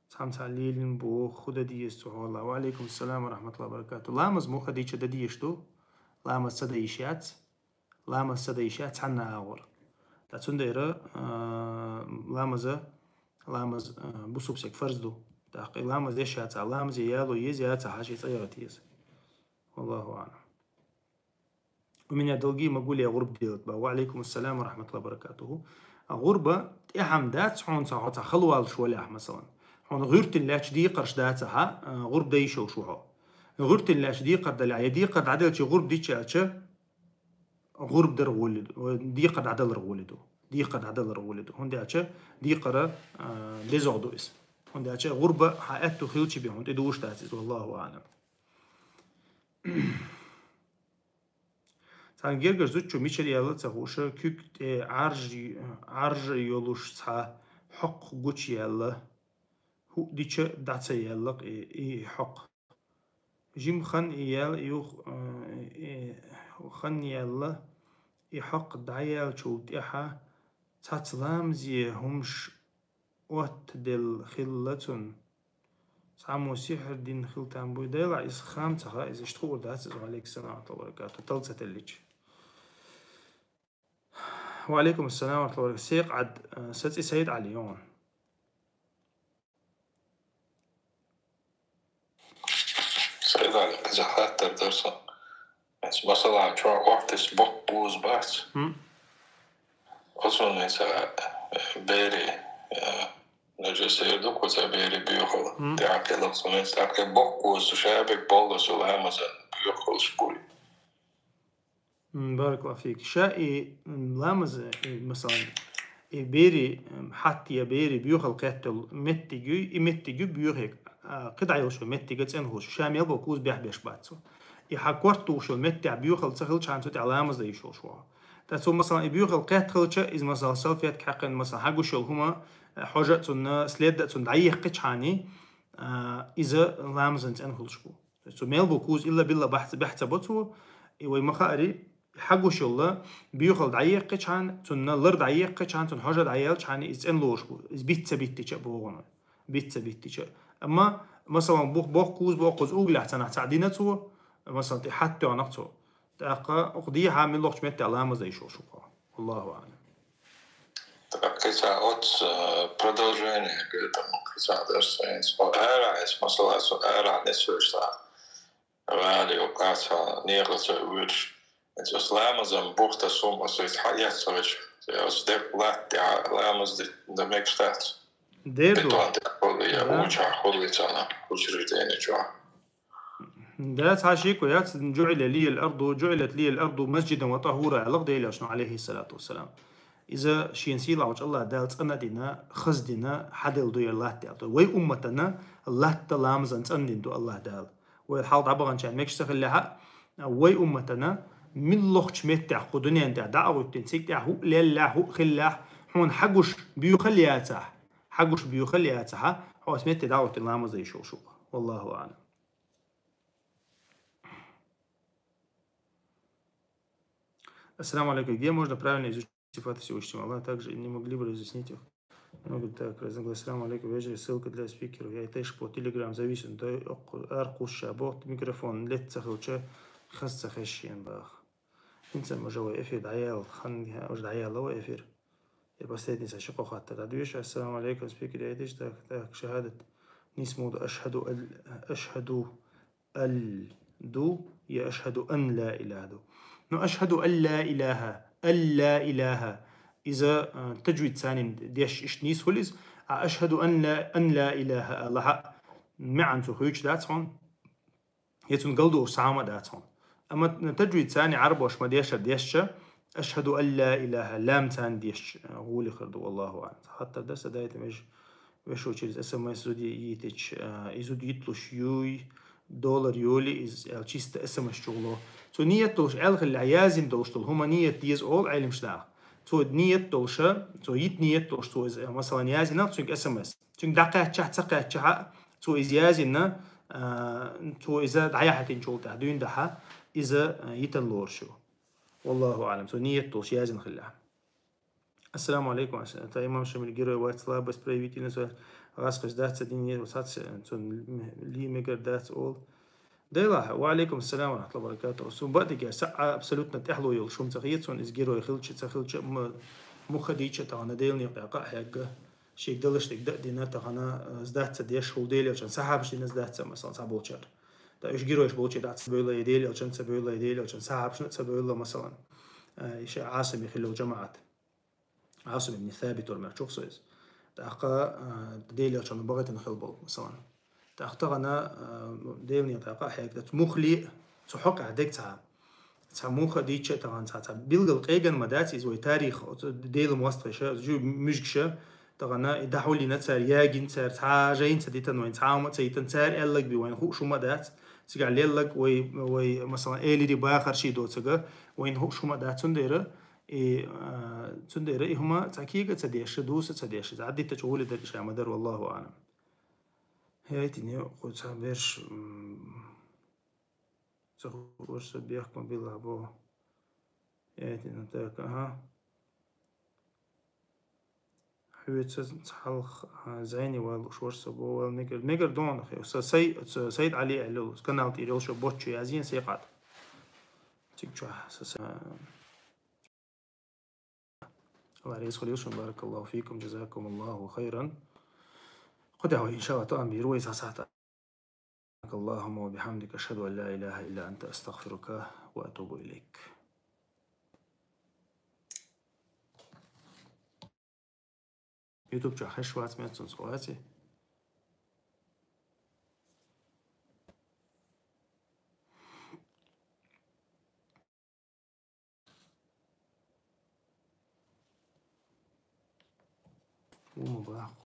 Цхьамма цхьа лелийна боху, хӀун дан деза цу хьолахь? Ва алейкум салам ва рахматуллахи ва баракатух. Ламаз муха дича дан дезаш ду? Ламаз ца дан йиш яц? Ламаз ца дан йиш яц цхьанна агӀор. Ткъа цундела, а, ламаза, ламаз, а, бусулба стеган фарз ду. ТӀаккха и ламаз деш яцахь, ламазе яло еза яцахь, хьан шен цӀа яхийта еза. Валлаху аълам. У меня долги, могу ли я гӀурба делать? Бо. Ва алейкум ассалам ва рахматуллахи ва баракатуху. А гӀурба тӀехьа дац хьуна цхьа, хьо цхьа хала волуш валахь, масалан. Хьуна гӀуьртина лаьтташ декхарш дацахь, а, гӀурба дан йиш йолуш ву хьо. ГӀуьртина лаьтташ декхар далахь, я декхар дӀаделча гӀурба дича аьлча, гӀурба дар гӀоле ду, ой, декхар дӀадалар гӀоле ду. Декхар дӀадалар гӀоле ду. ХӀунда аьлча декхар, а, дезагӀа ду иза. ХӀунда аьлча гӀурба хьан аьтту хилча бен хьуна тӀедугӀуш дац иза, валлаху аълам. Цхьана гергара зудчо мичара яьлла ца хууш, куьг тӀе Ӏаржа, Ӏаржа йолуш цхьа хьокх гучаяьлла, хӀуъ дича дӀа ца яьлла-кх и, и хьокх. Жима хан и яьлла, юха, э, и хан яьлла, и хьокх дӀаяьллачул тӀаьхьа цхьацца ламазе хӀумаш оттаделла хилла цунна. Цхьаммо сихьр дина хила там буй, делахь иза хам ца хаьа, иза иштта хуур дац иза, ва алейкум салам ва рахматуллахи ва баракатух, тал ца теллича. Ва алейкум ассалам ва рахматуллахи ва баракатух. Секъад, э, сан цӀи Сайд Ӏали ю хьуна. Сайд Ӏали, иза хаттар дара сан. Эс масала чохь охьатесса боккха кхуза бац. Хм. Оцунна эса, э, бери, э, нажас эр ду кху ца бери буьйхал. Хм. ТӀаккха лакхсунна эса, тӀаккха боккха кхуза шу шабек боллу су ламазан буьйхалш буй. М, баракаллаху фик. Ша и, м, ламаз, и, масалан, и бери, м, хьатта я бери буьйхал кхеттал меттиг ю, и меттиг ю буьйхе, а, кхидӀа йолуш йолу меттига цӀена хуьлуш. Ша мел бо кхуза бехь беш бац цо. И хьан корта тухуш йолу меттехь буьйхал ца хилчхьана цу тӀехь ламаз дан йиш йолуш ву хьо. Ткъа цо, масалан, и буьйхал кхетта хилча, иза, масалан, салфетка хьаькхина, масалан, хьан гуш йолу хӀума, э, хьожа а цунна, следда а цунна дӀаехкхичхьана, а, иза ламазан цӀена хуьлуш бу. То есть цу мел бу кхуза илла-билла бахьца, бехь ца бо цо, И вай ма хаари, хьагуш йолла, боьхалла дӀаеккхачхьана, цунна лар дӀаеккхачхьана, цунна хьожа дӀаяьлчхьана, из цӀена лоруш бу. Из битта ца биттича а богӀун вай. Битта ца биттича а. Амма, масалан, бух-, боккха куз боккхуз углехь цанахь цхьаъ дина цо, масалан, тӀе хьаттоьгӀнах цо. ТӀаккха укх дехьа миллахчу метте ламаз дай шо шух. Аллаху а'лам. Так, кхин цхьа оц, э, продолжение к этому, кхин цхьа дарс хӀинца. О, ара, эс масала, со ара несвеш ца. Вали, о, кхин цхьа некъа ца уьрш. Эс ламазан бухта сум, ас эс хьа яц ца веш. Ас дек латте, а, ламаз де, да мегаш тац. Дер ду. Бетон де, хули, я, да, уча, хули цана, учреждение чуа. Да, цхьа шеко яц, «جعل لي الأرض، جعلت لي الأرض مسجدا وطهورا», аьлла Делан Элчано, алейхиссалату вассалам. Иза шен сийлахьчу Аллах Дала цӀана а дина, хаза дина, хьаделла ду яра латта аьлла. Вай умматана латта ламазан цӀана дина ду Аллах Дала. Вай хьал дӀабаханчарна мегаш ца хиллехьа, вай умматана миллахчу меттехь кху дуьнен тӀехь дӀа а гӀуьттина, цига тӀехь хӀуъ леллехь, хӀуъ хиллехь, хьуна хьагуш боьхалла яцахь, хьагуш боьхалла яцахьа, хьо ас метте дӀа а гӀуьттина ламаз дай шух. Валлаху а'лам. Ассаламу алейкум. Где можно правильно изучить сифаты Всевышнего Аллаха? Также не могли бы разъяснить их? Много так, разногласия. Ассаламу алейкум. Вежарий, ссылка для спикеров. Я теж по Telegram зависит. Да, ар кхуша бохт микрофон лет ца хилча, хаз ца хешен бах. ХӀинца уже вай эфир дӀаяьлла, хан уже дӀаяьлла вай эфир. Я последний са ши-кхо хаттар дӀадоьшу. Ассаламу алейкум, спикер, я теж так, так, шахадат. Нийса ма ду, ашхаду ал-, ашхаду ал ду, я ашхаду ан ла илаха ду. Ну, ашхаду ал ла илаха, ал ла илаха. Иза, а, таджвид царна деш иштта нийса хуьлу иза, а ашхаду ан ла, ан ла илаха алахьа, маьӀна цу хуьйцуш дац хьуна, я цунна галдохуш цхьа хӀума а дац хьуна. Амма таджвид царна Ӏарбоша ма дешшара дешча, ашхаду ан ла илаха, лам царна дешча, а, гӀоле хир ду, валлаху а'лам. Хаттар дар сан дайта меж Вешо через СМС зуд йитича, а, и зуд йитлуш юй, доллар йолий иза, аьлла, чисто СМС чугӀало. Цо ниет долуш аьлла хилла, яздина долуш долу хӀума ниет деза олу Ӏеламнаха. Цо ниет долуша, цо йита ниет долуш, цо иза, масалан, яздина цуьнга СМС. Цуьнга дӀакхаьччахь, ца кхаьччахь, цо иза яздина, а, цо иза дӀаяхьийтинчул тӀаьхьа дуьйна дахьа, иза, а, йитан лоруш ю. Валлаху а'лам, цо ниет долуш яздина хилла. Ассаламу алейкум. Ас-, та имам Шамиль герой вац, слабость, проявительность, гӀаскхаш дац ца дин, сац, цун ли мегар дац ол. Дела, ва алейкум ассалам ва рахматуллахи ва баракатуху. Сун бадига са а абсолютно тӀехло йолуш хӀума ца хета, цун иза герой хилча, ца хилча, м-, муха дийча тахана Делан некъа къа а хьегга, шега далаш дерг да а дина, тахана, э, сдац ца деш, хӀул Делан Элчан сахьабаш дина сдац ца, масалан, ца болчара. Та уьш геройш болчий дац ца бевлла, я Делан Элчан ца бевлла, я Делан Элчан сахьабашна а ца бевлла, масалан. Э, иша Асами хилла жамаат. Асум ибн Сабит вара мегар чух со иза. ТӀаккха, а, Делан Элчано бахийтина хила болу, масалан. ТӀаккха тахана, а, Делан некъа къа а хьегда, цу мухли, цу хьокъехь дерг цхьа. Цхьа муха дийча а тахана, цхьа, цхьа билггал къеган ма дац иза вай тарих, оцу Делан мостагӀаша, жуьг муьжгаша, тахана и дахьуллина цара, ягина цара, цхьа а жайна ца дитан вайн, цхьа а хӀума а ца йитан, цара аьллаг би вайн хууш хӀума а дац. Цигахь леллаг вай, вай, масалан, элири бахарший доцага, вайн хууш хӀума а дац, цундела, И, а, цундела и хӀума цхьа кега а ца деш, дуса а ца деш, иза Ӏаддитачу гӀоле дерг ша ма дара, валлаху а'лам. ХӀетте, кху цхьа берш, м, ца хууш вара со, бехк ма билла боху. ХӀетте, ну так, ага. Хьоьца цхьалха, а, зайни валуш вара со бо вал мегар, мегар дона хи. Са сай, са Сайд Али аьлла, канал тӀера йолуш боччу язйина сехьат. Циг чохь са, са. Алла реза хуьлийла шун, баракаллаху фикум, джазакумуллаху хайран. Кху тӀехь вай, иншалла, тоам бийр вай са сахьта. Аллахумма ва бихамдика, ашхаду ан ла илаха илла анта, астагфирука ва атубу илайк. Ютуб чохь хеш вац, меца цунца вац и. Ума баху.